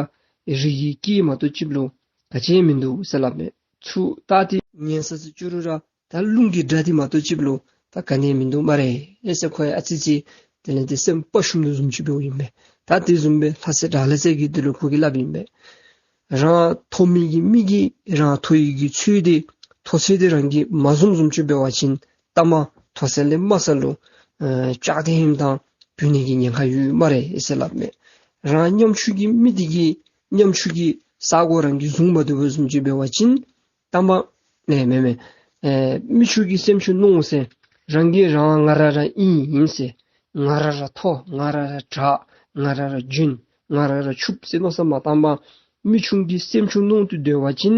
རི་གི་སྐེད་མ་གཏོགས་ཅིག་ལུ་ག་ཅི་ཡང་མིན་འདུག་ཟེར་སླབ་མས། ཚུར་ལྟ་སྟེ་ཉན་ཟེར་ཅི་རུང་ར་ད་རླུང་གི་སྒྲ་འདི་མ་གཏོགས་ཅིག་ལུ་ད་ག་ནི་ཡང་མིན་འདུག་སྨ་རེ་ཨེ་ཟེར། ཁོ་ཡང་ཨ་ཙི་ཅིག་དེ་ལས་ཏེ་སེམས་དཔའ་ཞུམ་དོ་བཟུམ་ཅིག་འབདཝ་ཨིན་པས། ད་དེ་བཟུམ་སྦེ་ལྷ་སྲས་དགྲ་ལྷ་རྩེ་རྒྱལ་འདི་ལུ་ཁོ་གིས་སླབ་ཨིན་པས། རང་མཐོ་མི་གི་མི་གིས་རང་མཐོ་ཡི་གི་ཚོད་འདི་མཐོ་ཚད་འདི་རང་གིས་མ་བཟུངམ་བཟུམ་ཅིག་འབད་བ་ཅིན་ལྟ་མ་མཐོ་ས་ལས་དམའ་ས་ལུ་ཨེ་བཅག་སྟེ་ཧེམ་དང་བུད་ནི་གི་ཉེན་ཁ་ཡོད་སྨ་རེ་ཨེ་ཟེར་སླབ་མས། རང་ཉམ་ཆུང་གི་མི་འདི་གིས་ཉམ་ཆུང་གི་ས་གོ་རང་གིས་བཟུང་མ་བཏུབ་བཟུམ་ཅིག་འབད་བ་ཅིན་ལྟ་མ་ཨེ་མེན་མེན་ཨེ་མི་ཆུང་གིས་སེམས་ཆུང་མནོ་ཟེར། རང་གིས་རང་ང་ར་ར་ཨིན་ཨིན་ཟེར། ང་ར་ར་མཐོ་ང་ར་ར་དྲག་ང་ར་ར་རྒྱུན་ང་ར་ར་ཕྱུགཔ་ཟེར་མནོ་བསམ་མ་བཏང་པར་མི་ཆུང་གིས་སེམས་ཆུང་མནོ་སྟེ་སྡོད་པ་ཅིན་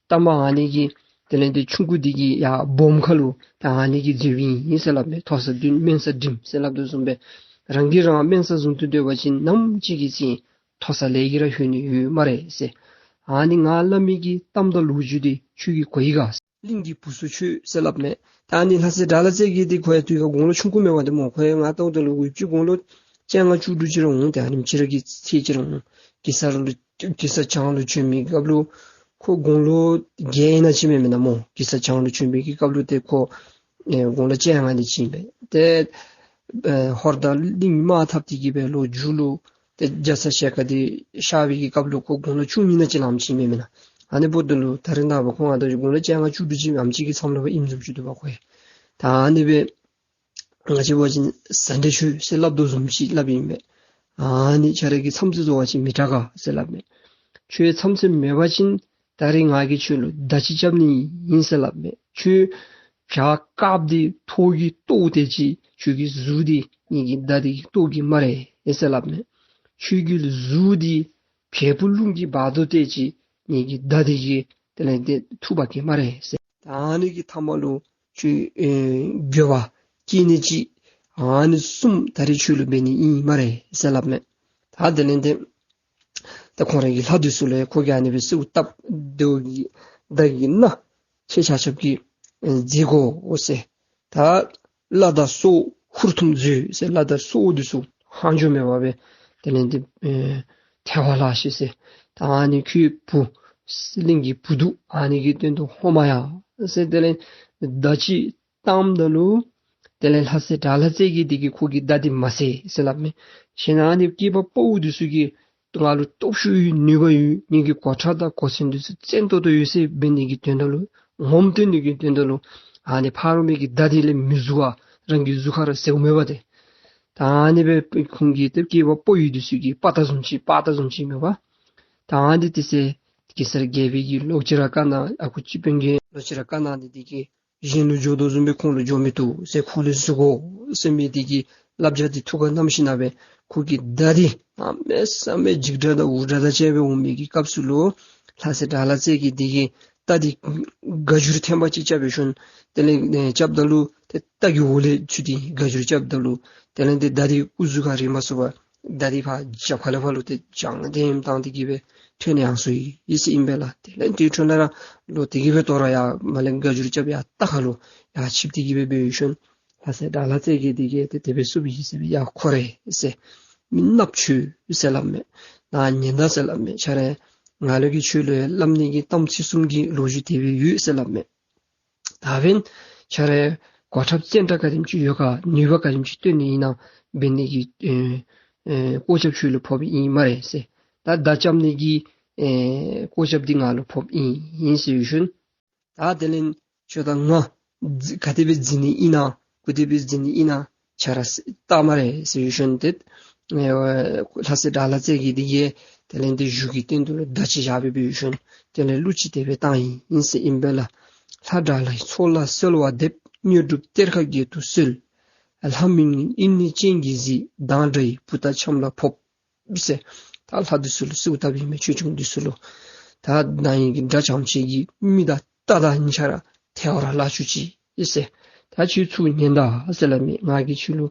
ལྟ་མ་ཨ་ནི་གི་དེ་ལས་ཏེ་ཆུང་ཀུ་འདི་གིས་ཡར་སྦོམ་ཁ་ལུ་ད་ཨ་ནི་གིས་འཛུལཝ་ཨིན་ཟེར་སླབ་མས། མཐོ་ས་བདུན་དམན་ས་འགྲིམ་ཟེར་སླབ་དོ་བཟུམ་སྦེ་རང་གིས་རང་དམན་ས་བཟུང་སྟེ་སྡོད་པ་ཅིན་ནམ་ཅིག་གི་ཚེ་མཐོ་ས་ལས་ཀྱི་ར་ལྷོད་ནི་ཡོད་སྨ་རེ་ཟེར། ཨ་ནི་ང་སླབ་མི་གི་གཏམ་དང་ལོ་རྒྱུས་འདི་ཁྱོད་ཀྱིས་གོ་ཡི་ག། གླིང་གི་བུ་ཚུ་ཁྱོད་ཟེར་སླབ་མས། ད་ཨ་ནི་ལྷ་སྲས་དགྲ་ལྷ་རྩེ་རྒྱལ་འདི་ཁོ་ཡང་དུས་ཁར་དགུང་ལོ་ཆུང་ཀུ་མེན་པ་འདི་སྨོ། ཁོ་ཡང་ང་ལྟཝ་ད་ལུ་ཡུདཔ་ཅིག་དགུང་ལོ་བཅོ་ལྔ་བཅུ་དྲུག་ཅིག་ར་འོང་། ཏེ་ཨ་ནེམ་ཅིག་ར་གི་ཚད་ཅིག་ར་འོང་། གེ་སར་ལུ་གེ་སར་བྱང་ལུ་བྱོན་མི་སྐབས་ལུ་ཁོ་དགུང་ལོ་བརྒྱད་ཨིན་ན་ཅིག་མེན་མེན་ན་སྨོ། གེ་སར་བྱང་ལུ་བྱོན་མི་གི་སྐབས་ལུ་ཏེ་ཁོ་ཨེ་དགུང་ལོ་བཅོ་ལྔ་དེ་ཅིག་ཨིན་པས། ཏེ་ཨེ་ཧོར་དང་གླིང་དམག་འཐབ་སྟེ་གི་སྦེ་ལོག་མཇུག་ལུ་ཏེ་རྒྱ་ཚ་ཞལ་དཀར་འདི་གཤགས་པའི་གི་སྐབས་ལུ་ཁོ་དགུང་ལོ་བཅུ་གཉིས་ཨིན་ན་ཅིག་ལངམ་ཅིག་མེན་མེན་ན། ཨ་ནི་འབདཝ་ད་ལུ་ད་རེས་ནངས་པ་ཁོ་ང་དང་དགུང་ལོ་བཅོ་ལྔ་བཅུ་དྲུག་ཅིག་ཨ་ནེམ་ཅིག་གི་མཚམས་ལུ་ཨིནམ་བཟུམ་ཅིག་འདུག་པ་ཁོ་ཡང་། ད་ཨ་ནི་སྦེ་ང་བཅས་འབད་བ་ཅིན་ཟ་འདྲེ་ཁྱོད་ཟེར་སླབ་དོ་བཟུམ་ཅིག་སླབ་ཨིན་པས། ཨ་ནི་ཁྱོད་ར་གི་མཚམས་ཚོད་བཟོ་བ་ཅིན་མི་དྲག་ག་ཟེར་སླབ་མས། ཁྱོད་མཚམས་ཚོད་མེད་པ་ཅིན་ད་རིས་ང་གིས་ཁྱོད་ལུ་མདའ་ཅིག་རྐྱབ་ནི་ཨིན་ཟེར་སླབ་མས། ཁྱོད་བྱག་དཀརཔོ་འདི་ཐོག་གིས་བཏོག་སྟེ་ཅིག་ཁྱོད་ཀྱི་གཟུགས་འདི་ངེ་གི་མདའ་འདི་གིས་བཏོག་གེ་སྨ་རེ་ཟེར་སླབ་མས། ཁྱོད་ཀྱི་གཟུགས་འདི་བལ་པོ་རླུང་གིས་འབག་དོ་སྟེ་ཅིག་ངེ་གི་མདའ་འདི་གིས་དེ་ལས་ཏེ་འཐུ་འབག་གེ་སྨ་རེ་ཟེར། ད་ཨ་ནི་གི་མཐའ་མ་ལུ་ཁྱོད་ཨེ་འགྱོད་པ་སྐྱེ་ནི་ཅིག་ཨ་ནི་གསུམ་ད་རིས་ཁྱོད་ལུ་འབད་ནི་ཨིན་སྨ་རེ་ཟེར་སླབ་མས། ད་དེ་ལས་ཏེ་ད་ཁོང་ར་གི་ལྷ་འདི་ཚུ་ལུ་ཁོ་གིས་ཨ་ནི་སྦེ་གསོལཝ་བཏབ། དེ་གི་མདའ་གི་སྣ་ཁྱེད་ཆ་ཁྱབ་ཀྱིས་ཨེ་འཛེག་དགོ་ཟེར། ད་བླ་དང་སྲོག་ཧུར་ཐུམ་མཛོད་ཟེར། བླ་དང་སྲོག་འདི་ཚུ་ལྷག་འཕྲོ་མེད་པར་སྦེ་དེ་ལས་ཏེ་ཨེ་ཐལ་བར་བརླག་ཤིག་ཟེར། ད་ཨ་ནི་ཁྱོད་བུ་གླིང་གི་བུ་འདུག། ཨ་ནི་གི་དོན་དུ་ཧོ་མ་ཡ་ཟེར། དེ་ལས་མདའ་ཅིག་བཏངམ་ད་ལུ་དེ་ལས་ལྷ་སྲས་དགྲ་ལྷ་རྩེ་རྒྱལ་འདི་གིས་ཁོ་གི་མདའ་འདི་མ་བསད་ཟེར་སླབ་མས། གཞན་ཨ་ནི་སྐྱེས་པ་དཔའ་བོ་འདི་ཚུ་གིས་ང་ལུ་སྟོབས་ཤུགས་ཡོད། ནུས་པ་ཡོད། ངེ་གི་གོ་ཁྲབ་དང་གོ་མཚོན་འདི་ཚུ་བཙན་ཏོག་ཏོ་ཡོད་ཟེར་འབད་ནི་གི་དོན་དག་ལུ་ངོམ་སྟོན་ནི་གི་དོན་དག་ལུ་ཨ་ནི་ཕ་རོལ་མི་གི་མདའ་འདི་ལས་མི་བཟོ་བར་རང་གི་གཟུགས་ཁར་ར་བཟོཝ་མས་པ་ཏེ། ད་ཨ་ནི་སྦེ་ཁོང་གི་ཏེ་སྐྱེས་པ་དཔའ་བོ་འདི་ཚུ་གིས་དཔའ་རྟགས་བཟུམ་ཅིག་དཔའ་རྟགས་བཟུམ་ཅིག་མས་པ། ད་ཨ་ནི་དེ་ཚེ་གེ་སར་རྒྱལ་པོའི་གི་ལོག་ཅི་ར་བཀའ་གནང་། ཨ་ཁུ་སྤྱི་དཔོན་གྱིས་ལོག་ཅི་ར་བཀའ་གནང་། དེ་དེ་གིས་གཞན་ལུ་འགྱོ་དོ་བཟུམ་སྦེ་ཁོང་ལུ་འགྱོ་མི་བཏུབ་ཟེར། ཁོང་ལུ་གཟིགས་དགོ་ཟེར་མི་དེ་གི་བསླབ་བྱ་དེ་ཐུགས་ཁར་བསྣམས་ཞིནམ་ལས་ཁོ་གི་མདའ་དེ་གནམ་མེད་ས་མེད་འཇིགས་སྒྲ་དང་འུར་སྒྲ་དང་བཅས་པའི་འོང་མི་གི་སྐབས་སུ་ལུ་ལྷ་སྲས་དགྲ་ལྷ་རྩེ་རྒྱལ་དེ་གིས་རྟ་དེ་སྒ་འགྱུར་ཐེངས་མ་གཅིག་རྐྱབ་པའི་ཤུལ་དེ་ལས་ཨེ་རྐྱབ་ད་ལུ་ཏེ་རྟ་གི་འོག་ལས་ཚུར་ཏེ་སྒ་འགྱུར་རྐྱབ་ད་ལུ་དེ་ལས་ཏེ་མདའ་དེ་སྐུ་གཟུགས་ཁར་རེག་མ་ཚུགས་པར་མདའ་དེ་ཕར་རྒྱབ་ཁ་ལས་ཕར་ལུ་ཏེ་བྱང་ལྡེམ་བཏང་སྟེ་གི་སྦེ་ཐོན་ཡར་སོ་ཡི་ཟེར་ཨིན་པས་ལགས། དེ་ལས་དེ་འཕྲོ་ལས་ར་ལོག་སྟེ་གི་སྦེ་དོ་རུང་ཡར་མར་ལས་སྒ་འགྱུར་རྐྱབ་ཡར་རྟ་ཁར་ལུ་ཡར་ཆིབས་ཏེ་གི་སྦེ་འབད་བའི་ཤུལ་ལྷ་སྲས་དགྲ་ལྷ་རྩེ་རྒྱལ་དེ་གིས་ཏེ་དེ་སྦེ་གསུངས་ཡི་ཟེར་སྦེ། ཡ་ཁོ་རེ་ཟེར། མི་ནགཔོ་ཁྱོད་ཟེར་སླབ་མས། ནཱ་ཉན་ད་ཟེར་སླབ་མས། ཁྱོད་ར་ང་ལུ་གིས་ཁྱོད་ལུ་སླབ་ནི་གི་གཏམ་ཚིག་གསུམ་གྱི་ལོ་རྒྱུས་དེ་སྦེ་ཡོད་ཟེར་སླབ་མས། ད་འབདན་ཁྱོད་ར་གོ་ཁྲབ་བཙན་དྲག་ག་དེམ་ཅིག་ཡོད་ག། ནུས་པ་ག་དེམ་ཅིག་སྟོན་ནི་ཨིན་ན་འབད་ནི་གི་ཨེ་ཨེ་གོ་སྐབས་ཁྱོད་ལུ་ཕོགཔ་ཨིན་སྨ་རེ་ཟེར། ད་མདའ་རྐྱབ་ནི་གི་ཨེ་གོ་སྐབས་འདི་ང་ལུ་ཕོགཔ་ཨིན་ཨིན་ཟེར་བའི་ཤུལ། ད་དེ་ལས་ཁྱོད་དང་ང་ག་དེ་སྦེ་འཛིང་ནི་ཨིན་ན་གུ་དེ་སྦེ་འཛིང་ནི་ཨིན་ན་ཁྱོད་ར་བལྟ་སྨ་རེ་ཟེར་བའི་ཤུལ་ཏེ་ཨེ་ལྷ་སྲས་དགྲ་ལྷ་རྩེ་རྒྱལ་དེ་གིས་དེ་ལས་ཏེ་གཞུ་གི་སྟེང་དུ་ལུ་མདའ་ཅིག་བཞག་སྦེ་འབད་བའི་ཤུལ་དེ་ལས་གླུ་ཅིག་དེ་སྦེ་བཏང་ཡི་ཨིན་ཟེར་ཨིན་པས་ལགས། ལྷ་དགྲ་ལྷའི་ཚོགས་ལ་གསོལ་བ་འདེབས། དངོས་གྲུབ་གཏེར་ཁ་འགྱེད་དུ་གསོལ། ལྷ་མིན་ཨིན་ནི་སྤྱན་གྱིས་གཟིགས། སྡང་དགྲ་ཡི་བུ་དག་ཆམ་ལ་ཕོབ། ཟེར། ད་ལྷ་འདི་ཚུ་ལུ་གསོལཝ་བཏབ་ཨིན་མས། ཆོས་སྐྱོང་འདི་ཚུ་ལུ། ད་ནཱ་ཨིན་གྱི་དགྲ་ཐམས་ཅད་ཀྱིས་མི་དང་རྟ་དང་གཉིས་ཆ་ར་ཐལ་བར་བརླག་བཅུག་ཅིག་ཟེར། ད་ཁྱོད་ཚུར་ཉན་ད་ཟེར་སླབ་མས། ང་གིས་ཁྱོད་ལུ་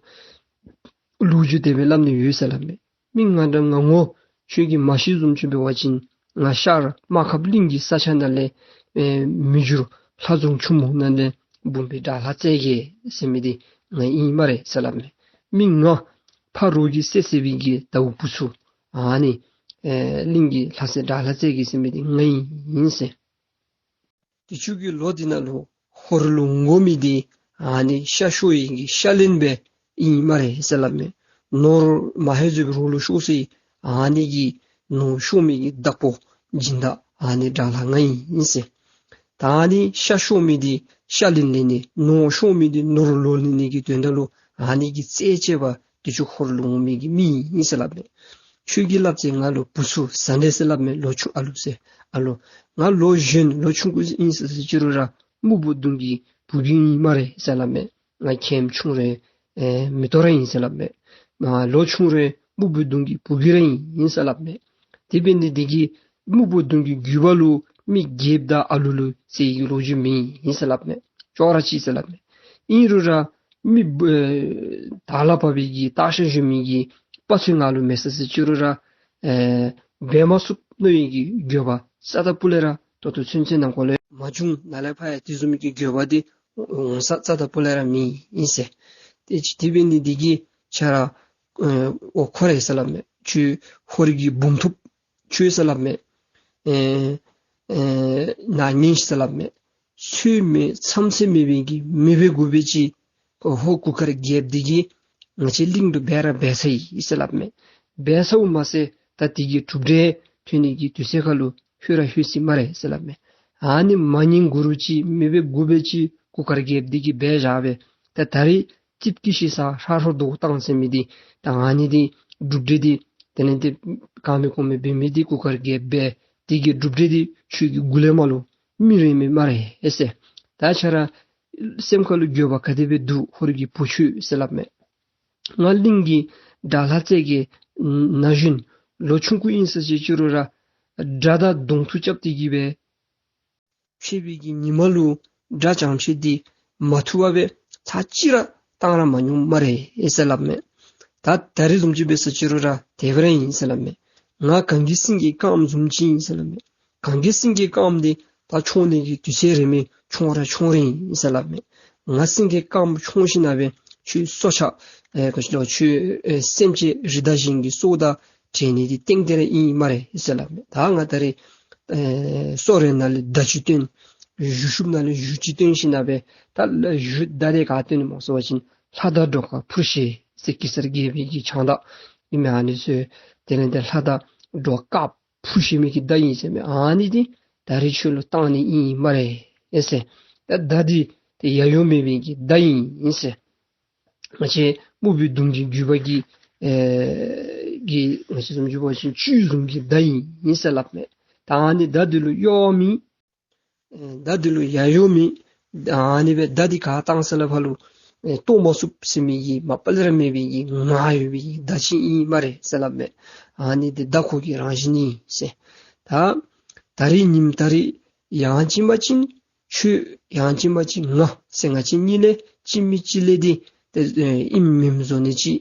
ལོ་རྒྱུས་དེ་སྦེ་སླབ་ནི་ཡོད་ཟེར་སླབ་མས། མི་ང་འདྲ་ང་ངོ་ཁྱོད་ཀྱིས་མ་ཤེས་བཟུམ་ཅིག་འབད་བ་ཅིན་ང་ཤར་རྨ་ཁབ་གླིང་གི་ས་ཆ་ནང་ལས་ཨེ་མི་འགྱུར་ལྷ་རྫོང་ཆུ་མོ་ནང་ལས་འབུམ་པའི་དགྲ་ལྷ་རྩེ་རྒྱལ་ཟེར་མི་འདི་ང་ཨིན་སྨ་རེ་ཟེར་སླབ་མས། མི་ང་ཕ་རོལ་གྱི་སྲས་ཟེར་བའི་གི་ཟླཝ་བུ་ཚུ་ཨ་ནི་ཨེ་གླིང་གི་ལྷ་སྲས་དགྲ་ལྷ་རྩེ་རྒྱལ་ཟེར་མི་འདི་ང་ཨིན་ཟེར། དུས་ཅི་གི་ལོ་འདི་ནང་ལུ་ཧོར་ལུ་འོང་མི་འདི་ཨ་ནི་ཤ་ཤོར་ཡི་གི་ཤ་ལན་སྦེ་ཨིན་སྨ་རེ་ཟེར་སླབ་མས། ནོར་མ་ཧེ་ཟོ་བའི་རོགས་ལུ་ཤོར་སོ་ཡི། ཨ་ནི་གི་ནོར་ཤོར་མི་གི་བདག་པོ་སྦྱིན་བདག་ཨ་ནི་དགྲ་ལྷ་ང་ཨིན་ཟེར། ད་ཨ་ནི་ཤ་ཤོར་མི་འདི་ཤ་ལན་ལེན་ནི་ནོར་ཤོར་མི་འདི་ནོར་ལོག་ལེན་ནི་གི་དོན་དག་ལུ་ཨ་ནི་གི་རྩད་གཅོད་པ་དུས་ཅི་ཧོར་ལུ་འོང་མི་གི་མི་ཨིན་ཟེར་སླབ་མས། ཁྱོད་ཀྱིས་སླབ་ཅི། ང་ལུ་བུ་ཚུ་ཟ་འདྲེ་ཟེར་སླབ་མས། ལོ་ཆུང་ཨ་ལུ་ཟེར་ཨ་ལོ། ང་ལོ་གཞོན་ལོ་ཆུང་ཀུ་ཨིན་ཟེར་ཟེར་ཅི་རུང་ར་སྨུག་པོ་གདོང་གི་བུ་རྒྱུད་ཨིན་སྨ་རེ་ཟེར་སླབ་མས། ང་ཁྱེམ་ཆུང་རུང་ཨེ་མེ་ཏོག་ར་ཨིན་ཟེར་སླབ་མས། ང་ལོ་ཆུང་རུང་སྨུག་པོ་གདོང་གི་བུ་རྒྱུད་ར་ཨིན་ཟེར་སླབ་མས། དེ་འབད་ནི་འདི་གིས་སྨུག་པོ་གདོང་གི་རྒྱུད་པ་ལུ་མི་རྒྱལཔོ་དང་ཨ་ལུ་ལུ་ཟེར་གྱི་ལོ་རྒྱུས་མེད་ཨིན་ཟེར་སླབ་མས། ཅོག་ར་གཅིག་ཟེར་སླབ་མས། ཨིན་རུང་ར་མི་ཨེ་དར་ལ་བབས་པའི་གི་སྟག་ཤར་གཞོན་མི་གི་དཔའ་རྩལ་ང་ལུ་མེད་ཟེར་ཟེར་ཅི་རུང་ར་ཨེ་འབད་མ་ཚུགས་མནོ་བའི་གི་འགྱོད་པ་རྩ་དང་སྤུ་ལས་ར་ད་ལྟོ་ཚུན་ཚོད་ནང་འཁོད་ལུ་ མ་བྱུང་། ནཱ་ལས་ཕར་ཡང་དེ་བཟུམ་གྱི་འགྱོད་པ་འདི་འོང་ས་རྩ་དང་པོ་ལས་ར་མེད་ཨིན་ཟེར། དེ་ཅིག་དེ་འབད་ནི་འདི་གིས་ཁྱོད་ར་ཨེ་འོ་ཁོ་རེ་ཟེར་སླབ་མས། ཁྱོད་ཧོར་གྱི་འབུམ་ཐུབ་ཁྱོད་ཟེར་སླབ་མས། ཨེ་ཨེ་ནཱ་ཉན་ཤིག་ཟེར་སླབ་མས། ཚོད་མེད་མཚམས་ཚད་མེད་པའི་གི་མི་འབད་དགུ་འབད་ཅིག་ཧོར་གུར་དཀར་རྒྱལཔོ་འདི་གིས་ང་བཅས་གླིང་དུ་འབད་ར་འབད་ཚར་ཡི་ཟེར་སླབ་མས། འབད་ཚརཝ་མ་ཚད་ད་དེ་གི་གྲུབ་འབྲས་ཐོན་ནི་གི་དུས་ཚོད་ཁར་ལུ་ལྷོད་ར་ལྷོད་ཅི་སྨ་རེ་ཟེར་སླབ་མས། ཨ་ནི་མ་ཉན་གུ་རུ་ཅིག་མི་འབད་དགུ་འབད་ཅིག་གུར་དཀར་རྒྱལཔོ་འདི་གིས་འབད་བཞག་པས། ད་ད་རིས་ཏིབ་ཀི་ཤི་ས་ཧྲ་ཧྲོ་རྡོ་བཏང་ཟེར་མི་འདི་ད་ཨ་ནི་འདི་གྲུབ་འབྲས་འདི་དེ་ལས་ཏེ་གང་མེད་གོང་མེད་འབད་མི་འདི་གུར་དཀར་རྒྱལཔོ་འབད། དེ་གི་གྲུབ་འབྲས་འདི་ཁྱོད་ཀྱི་མགུ་ལས་མར་ལུ་མི་རེ་མེད་སྨ་རེ་ཨེ་ཟེར། ད་ཁྱོད་ར་སེམས་ཁར་ལུ་འགྱོད་པ་ག་དེ་སྦེ་འདུག། ཧོར་གྱི་བུ་ཁྱོད་ཟེར་སླབ་མས། ང་གླིང་གི་དགྲ་ལྷ་རྩེ་རྒྱལ་ན་གཞོན་ལོ་ཆུང་ཀུ་ཨིན་ས་ཅིག་ཅི་རུང་ར་དགྲ་དང་གདོང་ཐུག་རྐྱབ་སྟེ་གི་སྦེ་ཕྱད་པའི་གི་ཉིནམ་ལུ་དགྲ་བྱང་ཕྱད་འདི་མ་ཐུབ་པར་སྦེ་ཚར་གཅིག་ར་བཏང་ར་མ་མྱོང་སྨ་རེ་ཨེ་ཟེར་སླབ་མས། ད་ད་རིས་བཟུམ་ཅིག་འབད་ས་ཅི་རུང་ར་དེ་སྦེ་ར་ཨིན་ཟེར་སླབ་མས། ང་གངས་ཀྱི་སེང་གེ་དཀརམ་བཟུམ་ཅིག་ཨིན་ཟེར་སླབ་མས། གངས་ཀྱི་སེང་གེ་དཀརམ་འདི་ད་མཆོང་ནི་གི་དུས་ཚོད་རན་མས། མཆོང་ར་མཆོང་རན་ཨིན་ཟེར་སླབ་མས། ང་སེང་གེ་དཀརམ་མཆོང་ཞིནམ་སྦེ་ཁྱོད་སྲོག་ཆགས་ཨེ་ག་ཅི་ལོ་ཁྱོད་ཨེ་སེམས་ཅན་རི་དྭགས་གཞན་གྱི་སྲོག་དང་བྲལ་ནི་འདི་ཏན་ཏན་ར་ཨིན་སྨ་རེ་ཟེར་སླབ་མས། ད་ང་ད་རིས་ཨེ་སྲོག་རན་ན་ལས་མདའ་ཅིག་བཏོན། གཞུ་ཤུབས་ན་ལས་གཞུ་ཅིག་བཏོན་ཞིནམ་སྦེ་ད་ལ་གཞུ་མདའ་འདི་ག་བཏོན་ནི་སྨོ་ཟེར་བ་ཅིན་ལྷ་མདའ་སྒྲོ་དཀར་འཕུར་ཤེས་ཟེར་གེ་སར་རྒྱལ་པོའི་གི་བྱང་མདའ་ཨིན་མས། ཨ་ནི་ཚུ་དེ་ལས་ཏེ་ལྷ་མདའ་སྒྲོ་དཀར་འཕུར་ཤེས་མི་གི་མདའ་ཨིན་ཟེར་མས། ཨ་ནི་འདི་ད་རིས་ཁྱོད་ལུ་བཏང་ནི་ཨིན་སྨ་རེ་ཨེ་ཟེར། ད་མདའ་འདི་ཏེ་ཡ་ཡོ་མེད་པའི་གི་མདའ་ཨིན་ཟེར། ང་བཅས་སྨུག་པོའི་གདོང་གི་རྒྱུད་པ་གི་ཨེ་གི་ང་བཅས་བཟུམ་ཅིག་འབད་བ་ཅིན་བཅུད་བཟུམ་གྱི་མདའ་ཨིན་ཟེར་སླབ་མས། ད་ཨ་ནི་མདའ་འདི་ལུ་གཡོ་མེད། ཨེ་མདའ་འདི་ལུ་ཡ་ཡོ་མེད། ཨ་ནི་སྦེ་མདའ་འདི་ག་བཏང་ས་ལས་ཕར་ལུ་ཨེ་གཏོར་མ་ཚུགས་ཟེར་མི་གི་མ་པ་ལས་ར་མེད་པའི་གི་ངར་ཡོད་པའི་གི་མདའ་ཅིག་ཨིན་སྨ་རེ་ཟེར་སླབ་མས། ཨ་ནི་འདི་མདའ་ཁོ་གི་རང་བཞིན་ཨིན་ཟེར། ད་ད་རིས་ཉིནམ་ད་རིས་ཡང་ཅིན་མ་ཅིན་ཁྱོད་ཡང་ཅིན་མ་ཅིན་ང་ཟེར་ང་བཅས་གཉིས་ལས་གཅིག་མེན་གཅིག་ལས་འདི་ཏེ་ཨེ་ཨིནམ་མེནམ་བཟོ་ནི་ཅིག་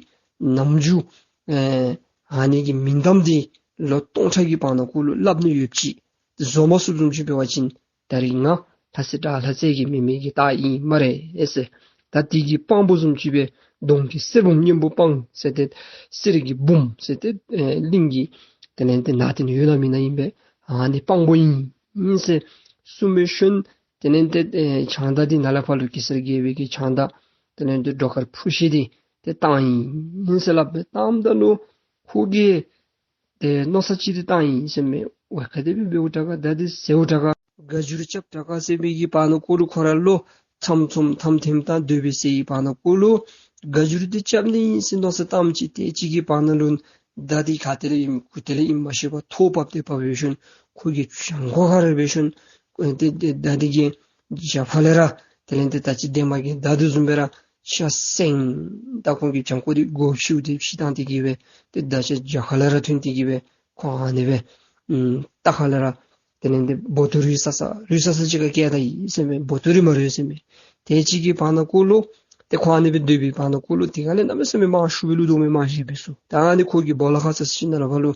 ནམ་རྒྱུན་ཨེ་ཨ་ནི་གི་མིང་གཏམ་འདི་ལོ་སྟོང་ཕྲག་གི་བར་ན་གུ་ལུ་སླབ་ནི་ཡོདཔ་ཅིག་བཟོ་མ་ཚུགསཔ་བཟུམ་ཅིག་འབད་བ་ཅིན་ད་རིས་ང་ལྷ་སྲས་དགྲ་ལྷ་རྩེ་རྒྱལ་མེན་མི་གི་རྟགས་ཨིན་སྨ་རེ་ཨེ་ཟེར། ད་དེ་གི་དཔང་པོ་བཟུམ་ཅིག་སྦེ་གདོང་གི་གསེར་བུམ་གཉན་པོ་དཔང་ཟེར་ཏེ་གསེར་གྱི་བུམ་ཟེར་ཏེ་ཨེ་གླིང་གི་དེ་ལས་ཏེ་ནང་རྟེན་ཡོད་ན་མེད་ན་ཨིན་པས། ཨ་ནི་དཔང་པོ་ཨིན་ཨིན་ཟེར་གསུངས་པའི་ཤུལ་དེ་ལས་ཏེ་ཨེ་བྱང་མདའ་འདི་ནཱ་ལས་ཕར་ལུ་གེ་སར་རྒྱལ་པོའི་གི་བྱང་མདའ་དེ་ལས་ཏེ་སྒྲོ་དཀར་འཕུར་ཤེས་འདི་ཏེ་བཏང་ཡི་ཨིན་ཟེར་སླབ་སྦེ་བཏངམ་ད་ལུ་ཁོ་གིས་ཏེ་མནོ་བསམ་ཅིག་འདི་བཏང་ཡི་ཟེར་མས། ཝའེ་ག་དེ་སྦེ་འབདཝ་དྲག་ག། མདའ་འདི་ཟེརཝ་དྲག་ག། སྒ་འཇུར་རྐྱབ་དྲག་ག་ཟེར་བའི་གི་བར་ན་གུ་ལུ་ཁོ་ར་ལུ་མཚམས་མཚམས་ཐམ་ཐེམ་བཏང་སྡོད་པས་ཟེར་བའི་བར་ན་གུ་ལུ་སྒ་འཇུར་འདི་རྐྱབ་ནི་ཨིན་ཟེར་མནོ་བསམ་བཏངམ་ཅིག་དེ་ཅིག་གི་བར་ན་ལུ་མདའ་འདི་ག་ཏེ་ལས་ཨིནམ་གུ་ཏེ་ལས་ཨིནམ་མ་ཤེས་པར་ཐོག་བབས་ཏེ་བབས་པའི་ཤུལ་ཁོ་གི་བྱང་ཁོག་ཁར་སྦེ་ཤུལ་ཨེ་ཏེ་ཏེ་མདའ་འདི་གི་རྒྱབ་ཁ་ལས་ར་དེ་ལས་ཏེ་ད་ཅི་འདན་མ་གི་མདའ་འདི་བཟུམ་སྦེ་ར་ཤ་སེང་ད་ཁོང་གི་བྱང་ཁོག་འདི་སྒོ་ཕྱེ་སྟེ་ཕྱེ་བཏང་སྟེ་གི་སྦེ་ཏེ་མདའ་ཆས་རྒྱབ་ཁ་ལས་ར་ཐོན་ཏེ་གི་སྦེ་ཁོ་ཨ་ནི་སྦེ་ཨམ་ལྟག་ཁ་ལས་ར་དེ་ལས་ཏེ་སྦོ་ཏོ་རུལ་ས་ས་རུལ་ས་ས་ཅིག་ཁར་བཀལ་ད་ཡི་ཟེར་མས། སྦོ་ཏོ་རུལ་མ་རུལ་ཟེར་མས། དེ་ཅིག་གི་བར་ན་གུ་ལུ་ཏེ་ཁོ་ཨ་ནི་སྦེ་སྡོད་པའི་བར་ན་གུ་ལུ་དེ་ག་ལས་གནམ་མེད་ས་མེད་དམག་ཤུགས་སྦེ་ལུ་བཟློག་མི་དམག་ཞིག་འབད་སོང་། ད་ཨ་ནི་ཁོ་གི་སྦོ་ལོགས་ཁར་ཚུད་ཞིནམ་ལས་ཕར་ལུ་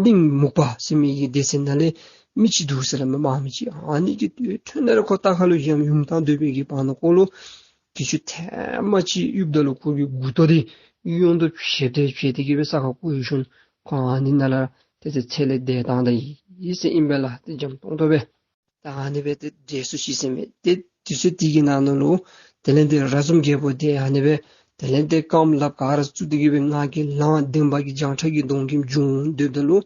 གླིང་མུག་པ་ཟེར་མི་གི་སྡེ་ཚན་ནང་ལས་མི་ཅིག་འདུག་ཟེར་སླབ་མས། དམག་མི་ཅིག། ཨ་ནི་གི་ཁྲོད་ནང་ར་ཁོ་ལྟག་ཁ་ལུ་ཡུམ་ཡུམ་བཏང་སྡོད་པའི་གི་བར་ན་གུ་ལུ་གྱི་ཅུང་ཐལ་མོ་ཅིག་གཡུགཔ་ད་ལུ་ཁོ་གི་མགུ་ཏོ་འདི་གཡོན་དུ་བྱེད་དེ་བྱེད་དེ་གི་སྦེ་ས་ཁར་བཀོ་ཡི་ཤུལ་ཁོ་ཨ་ནི་ནང་ལས་ཏེ་ཚེ་ཚེ་ལས་འདས་བཏང་ད་ཡི་ཟེར་ཨིན་པས་ལགས། ཏེ་འཇམ་ཏོང་ཏོ་སྦེ་ད་ཨ་ནི་སྦེ་ཏེ་འདས་སོ་ཅི་ཟེར་མས། ཏེ་དུས་ཚོད་དེ་གི་ནང་ན་ལུ་དེ་ལས་ཏེ་ར་ཟུམ་རྒྱལ་པོ་འདི་ཨ་ནི་སྦེ་དེ་ལས་ཏེ་རྐངམ་ལགཔ་ག་ར་བཙུགས་ཏེ་གི་སྦེ་ང་གིས་ལངས་འདན་མ་གི་བྱང་ཁྲ་གི་གདོང་ཁྱིམ་བྱོན་སྡོདཔ་ད་ལུ་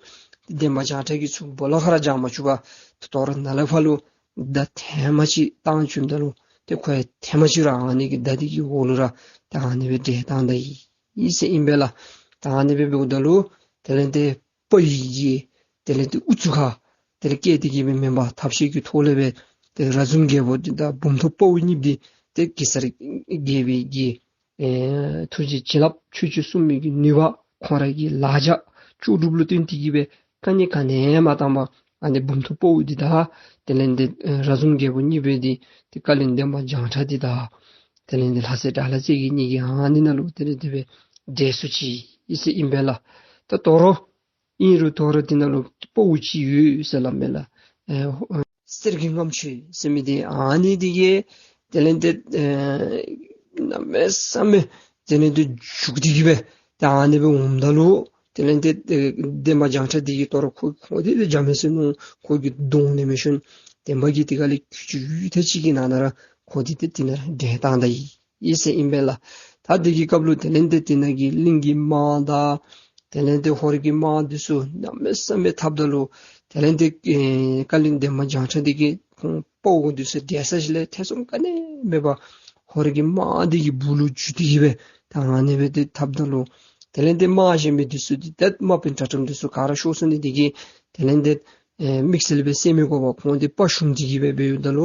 འདན་མ་བྱང་ཁྲ་གི་ཚུར་སྦོ་ལོགས་ཁར་ར་འགྱོ་མ་བཅུག་པར་ད་ལྟོ་ར་ནཱ་ལས་ཕར་ལུ་མདའ་ཐལ་མོ་ཅིག་བཏང་བྱོནམ་ད་ལུ་ཏེ་ཁོ་ཡང་ཐལ་མོ་ཅིག་ར་ཨ་ནི་གི་མདའ་འདི་གི་འོག་ལུ་ར་ད་ཨ་ནི་སྦེ་འདས་བཏང་ད་ཡི་ཟེར་ཨིན་པས་ལགས། ད་ཨ་ནི་སྦེ་འབདཝ་ད་ལུ་དེ་ལས་ཏེ་དཔའ་བོ་གི་དེ་ལས་ཏེ་ཨུ་ཚུགས་ཁར་དེ་ལས་བཀལ་ཏེ་གི་སྦེ་མེན་པར་ཐབས་ཤེས་ཀྱི་ཐོག་ལས་སྦེ་ཏེ་ར་ཟུམ་རྒྱལ་པོ་འདི་དང་འབུམ་ཐུབ་དཔའ་བོ་གཉིས་འདི་ཏེ་གེ་སར་རྒྱལ་པོའི་གི་ཨེ་ཐུགས་རྗེ་བྱིན་རླབས་ཆོས་སྤྱོད་སྲུང་མི་གི་ནུས་པ་ཁོང་ར་གི་ལག་ཆ་ལྕོགས་གྲུབ་ལུ་བརྟེན་ཏེ་གི་སྦེ་བཀའ་ནི་ག་ནི་ཡང་མ་བཏང་པར་ཨ་ནི་འབུམ་ཐུབ་དཔའ་བོ་འདི་དང་དེ་ལས་ཏེ་ཨེ་ར་ཟུམ་རྒྱལ་པོ་གཉིས་པོ་འདི་ཏེ་བཀའ་བློན་འདན་མ་བྱང་ཁྲ་འདི་དང་དེ་ལས་ཏེ་ལྷ་སྲས་དགྲ་ལྷ་རྩེ་རྒྱལ་གཉིས་ཀྱིས་ཨ་ནི་ནང་ལུ་དེ་ལས་དེ་སྦེ་འདས་སོ་ཅི་ཟེར་ཨིན་པས་ལགས། ད་དོ་རུང་ཨིན་རུང་དོ་རུང་དེ་ནང་ལུ་དཔའ་བོ་ཅིག་ཡོད་ཟེར་སླབ་མས་ལགས། ཨེ་ཧོ་ གསེར་གྱི་རྔམ་ཆེ་ཟེར་མི་འདི་ཨ་ནི་འདི་གིས་དེ་ལས་ཏེ་ཨེ་གནམ་མེད་ས་མེད་དེ་ལས་ཏེ་རྒྱུག་སྟེ་གི་སྦེ་ད་ཨ་ནི་སྦེ་འོངམ་ད་ལུ་དེ་ལས་ཏེ་ཨེ་འདན་མ་བྱང་ཁྲ་འདི་གིས་དོ་རུང་ཁོ་ཁོ་འདི་ཏེ་འཇམ་མེ་སི་ནུ་ཁོ་གི་གདོང་ལེན་མི་ཤུལ་འདན་མ་གི་ཏེ་ག་ལས་ཁྱུ་ཅིག་ཡུད་ཐེངས་ཅིག་གི་ནང་ན་ར་ཁོ་འདི་ཏེ་དེ་ནང་ར་འདྲེན་བཏང་ད་ཡི། ཡི་ཟེར་ཨིན་པས་ལགས། ད་དེ་གི་སྐབས་ལུ་དེ་ལས་ཏེ་དེ་ནང་གི་གླིང་གི་དམག་དང་དེ་ལས་ཏེ་ཧོར་གྱི་དམག་འདི་ཚུ་གནམ་མེད་ས་མེད་འཐབ་ད་ལུ་དེ་ལས་ཏེ་ཨེ་བཀའ་བློན་འདན་མ་བྱང་ཁྲ་འདི་གིས་ཁོང་དཔའ་བོ་འདི་ཚུ་བསྒྲལ་ས་ཅིག་ལས་ཐེ་ཚོམ་ག་ནི་མེད་པར་ཧོར་གྱི་དམག་འདི་གི་སྦུག་ལུ་འཛུལ་ཏེ་གི་སྦེ་ད་ཨ་ནི་སྦེ་ཏེ་འཐབ་ད་ལུ་དེ་ལས་ཏེ་དམག་གཞན་མི་འདི་ཚུ་འདི་ཏེ་དམག་དཔོན་དྲག་དྲགས་འདི་ཚུ་ག་ར་ཤོར་སོང་ནི་འདི་གིས་དེ་ལས་ཏེ་ཨེ་དམིགས་བསལ་སྦེ་བསད་མི་དགོ་པར་ཁོང་འདི་དཔའ་ཞུམ་སྟེ་གི་སྦེ་འབད་ཡོདཔ་ད་ལུ་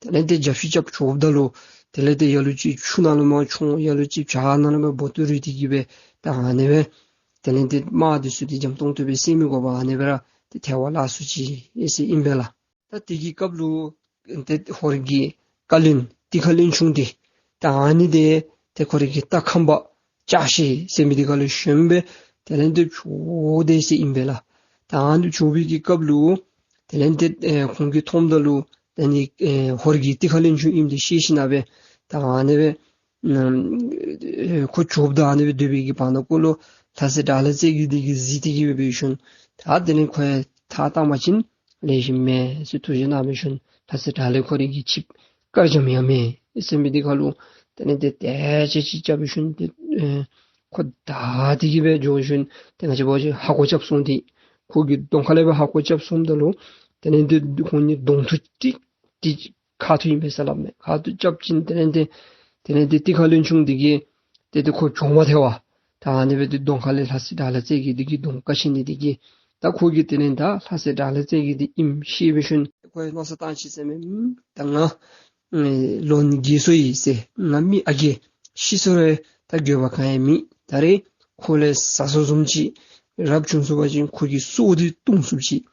དེ་ལས་ཏེ་རྒྱབ་བཤུད་རྐྱབ་འགྱོཝ་ད་ལུ་དེ་ལས་ཏེ་ལ་ལུ་ཅིག་ཆུ་ནང་ལུ་མར་མཆོངས། ལ་ལུ་ཅིག་བྱག་ནང་ལུ་མར་སྦོ་ཏོ་རུལ་ཏེ་གི་སྦེ་ད་ཨ་ནི་སྦེ་དེ་ལས་ཏེ་དམག་འདི་ཚུ་འདི་འཇམ་ཏོང་ཏོ་སྦེ་བསད་མི་དགོ་པར་ཨ་ནི་སྦེ་ར་ཏེ་ཐལ་བར་བརླག་སོ་ཅི་ཨེ་ཟེར་ཨིན་པས་ལགས། ད་དེ་གི་སྐབས་ལུ་ཏེ་ཧོར་གྱི་བཀའ་བློན་ཏི་ཁ་བློན་ཆུང་འདི་ད་ཨ་ནི་འདི་ཏེ་ཁོ་རའི་གི་རྟ་ཁམ་པ་ལྕགས་བཞེས་ཟེར་མི་འདི་ཁར་ལུ་ཞོན་སྦེ་དེ་ལས་ཏེ་བྱོག་དེས་ཟེར་ཨིན་པས་ལགས། ད་ཨ་ནི་བྱོག་པའི་གི་སྐབས་ལུ་དེ་ལས་ཏེ་ཨེ་ཁོང་གིས་མཐོངམ་ད་ལུ་ད་ནི་ཨེ་ཧོར་གྱི་ཏི་ཁ་བློན་ཆུང་ཨིནམ་འདི་ཤེས་ཞིན་ན་སྦེ་ད་ཨ་ནི་སྦེ་ཨེ་ཁོ་བྱོགཔ་ད་ཨ་ནི་སྦེ་སྡོད་པའི་གི་བར་ན་ཀོ་ལུ་ལྷ་སྲས་དགྲ་ལྷ་རྩེ་རྒྱལ་འདི་གིས་གཟིགས་ཏེ་གི་སྦེ་འབད་ཞིནམ་ད་དེ་ལས་ཁོ་ཡང་ཐག་བཏང་པ་ཅིན་ལེགས་ཤོམ་མས་ཟེར་ཐུགས་བཞེད་གནང་སྦེ་ཞིནམ་ལྷ་སྲས་དགྲ་ལྷ་ཁོ་རའི་གི་ཆིབས་དཀར་འཇམ་ཡང་མེད་ཟེར་མི་འདི་ཁར་ལུ་དེ་ལས་ཏེ་དེ་ཅིག་ཅིག་རྐྱབ་སྦེ་ཞིནམ་ཏེ་ཨེ་ཁོ་བདའ་སྟེ་གི་སྦེ་འགྱོ་ཞིནམ་ཏེ་ང་བཅས་འབད་བ་ཅིན་ཧ་གོ་རྐྱབ་སོང་སྟེ་ཁོ་གི་གདོང་ཁ་ལས་སྦེ་ཧ་གོ་རྐྱབ་སོངམ་ད་ལུ་དེ་ལས་ཏེ་ཁོང་གཉིས་གདོང་ཐུག་ཏེ་ཏེ་ཁ་ཐུག་ཨིན་པས་ཟེར་སླབ་མས། ཁ་ཐུག་རྐྱབ་ཅིན་དེ་ལས་ཏེ་དེ་ལས་ཏེ་ཏི་ཁ་བློན་ཆུང་འདི་གིས་ཏེ་ཏེ་ཁོ་བྱོག་མ་ཐལ་བར་ད་ཨ་ནི་སྦེ་ཏེ་གདོང་ཁ་ལས་ལྷ་སྲས་དགྲ་ལྷ་རྩེ་རྒྱལ་འདི་གི་གདོང་ཁར་ཕྱིན་ནི་འདི་གིས་ད་ཁོ་གིས་དེ་ལས་ད་ལྷ་སྲས་དགྲ་ལྷ་རྩེ་རྒྱལ་འདི་ཨིནམ་ཤེས་སྦེ་ཞིནམ་ཁོ་ཡང་མནོ་བསམ་བཏང་ཅི་ཟེར་མས། ཨུམ་ད་ང་ཨེ་ལོ་ན་རྒས་སོ་ཡི་ཟེར། ང་མི་ཨ་རྒས་ཤི་སོང་རུང་ད་འགྱོད་པ་གང་ཡང་མེད། ད་རེས་ཁོ་ལས་བཟའ་ཚང་བཟུམ་ཅིག་རབ་བྱུང་སོང་པ་ཅིན་ཁོ་གི་སྲོག་འདི་གཏོང་ཚུགསཔ་ཅིག།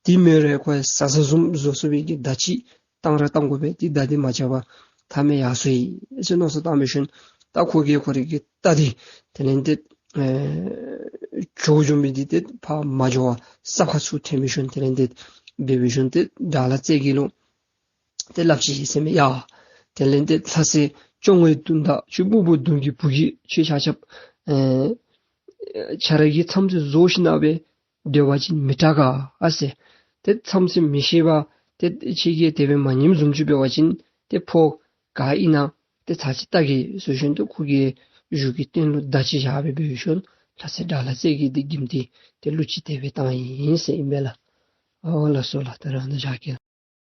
དེ་མེན་རུང་ཁོ་ཡང་བཟའ་ཚང་བཟུམ་བཟོ་ཚུགས་པའི་གི་མདའ་ཅིག་བཏང་ར་བཏང་དགོ་པས། དེ་མདའ་འདི་མ་རྐྱབ་པར་ཐར་མེད་ཡར་སོ་ཡི་ཟེར་མནོ་བསམ་བཏང་སྦེ་ཞིནམ་ད་ཁོ་གིས་ཁོ་རའི་གི་རྟ་འདི་དེ་ལས་ཏེ་ཨེ་བྱོག་འགྱོ་མི་འདི་ཏེ་ཕར་མ་འགྱོ་བར་ས་ཁར་ཚུར་འཐེན་སྦེ་ཞིནམ་དེ་ལས་ཏེ་འབད་སྦེ་ཞིནམ་ཏེ་དགྲ་ལྷ་རྩེ་རྒྱལ་ལུ་ཏེ་སླབ་ཅི་ཟེར་མས། ཡ་དེ་ལས་ཏེ་ལྷ་སྲས་བཅོ་ལྔའི་དུང་བདག་ཁྱོད་སྤུ་བོ་གདོང་གི་བུ་གིས་ཁྱོད་ཆ་ཁྱབ་ཨེ་ཁྱོད་ར་གི་མཚམས་ཚོད་བཟོ་ཞིན་ན་སྦེ་སྡོད་པ་ཅིན་མི་དྲག་ག་ཨ་ཟེར། ཏེ་མཚམས་ཚོད་མི་ཤེས་པར་ཏེ་ཁྱོད་ཀྱིས་དེ་སྦེ་མ་ཉནམ་བཟུམ་ཅིག་འབད་བ་ཅིན་ཏེ་ཕོ་ག་ཨིན་ན་ཏེ་ཚར་ཅིག་བལྟ་གེ་ཟེར་ཞིནམ་ཏེ་ཁོ་གིས་གཞུ་གི་སྟེང་ལུ་མདའ་ཅིག་བཞག་སྦེ་འབད་ཞིནམ་ལྷ་སྲས་དགྲ་ལྷ་རྩེ་རྒྱལ་འདི་གིམ་སྟེ་ཏེ་གླུ་ཅིག་དེ་སྦེ་བཏང་ཡི་ཟེར་ཨིན་པས་ལགས། ཨོ་ལགས་སོ་ལགས། ད་རེས་ཨ་ནཱ་བཞག་གེ།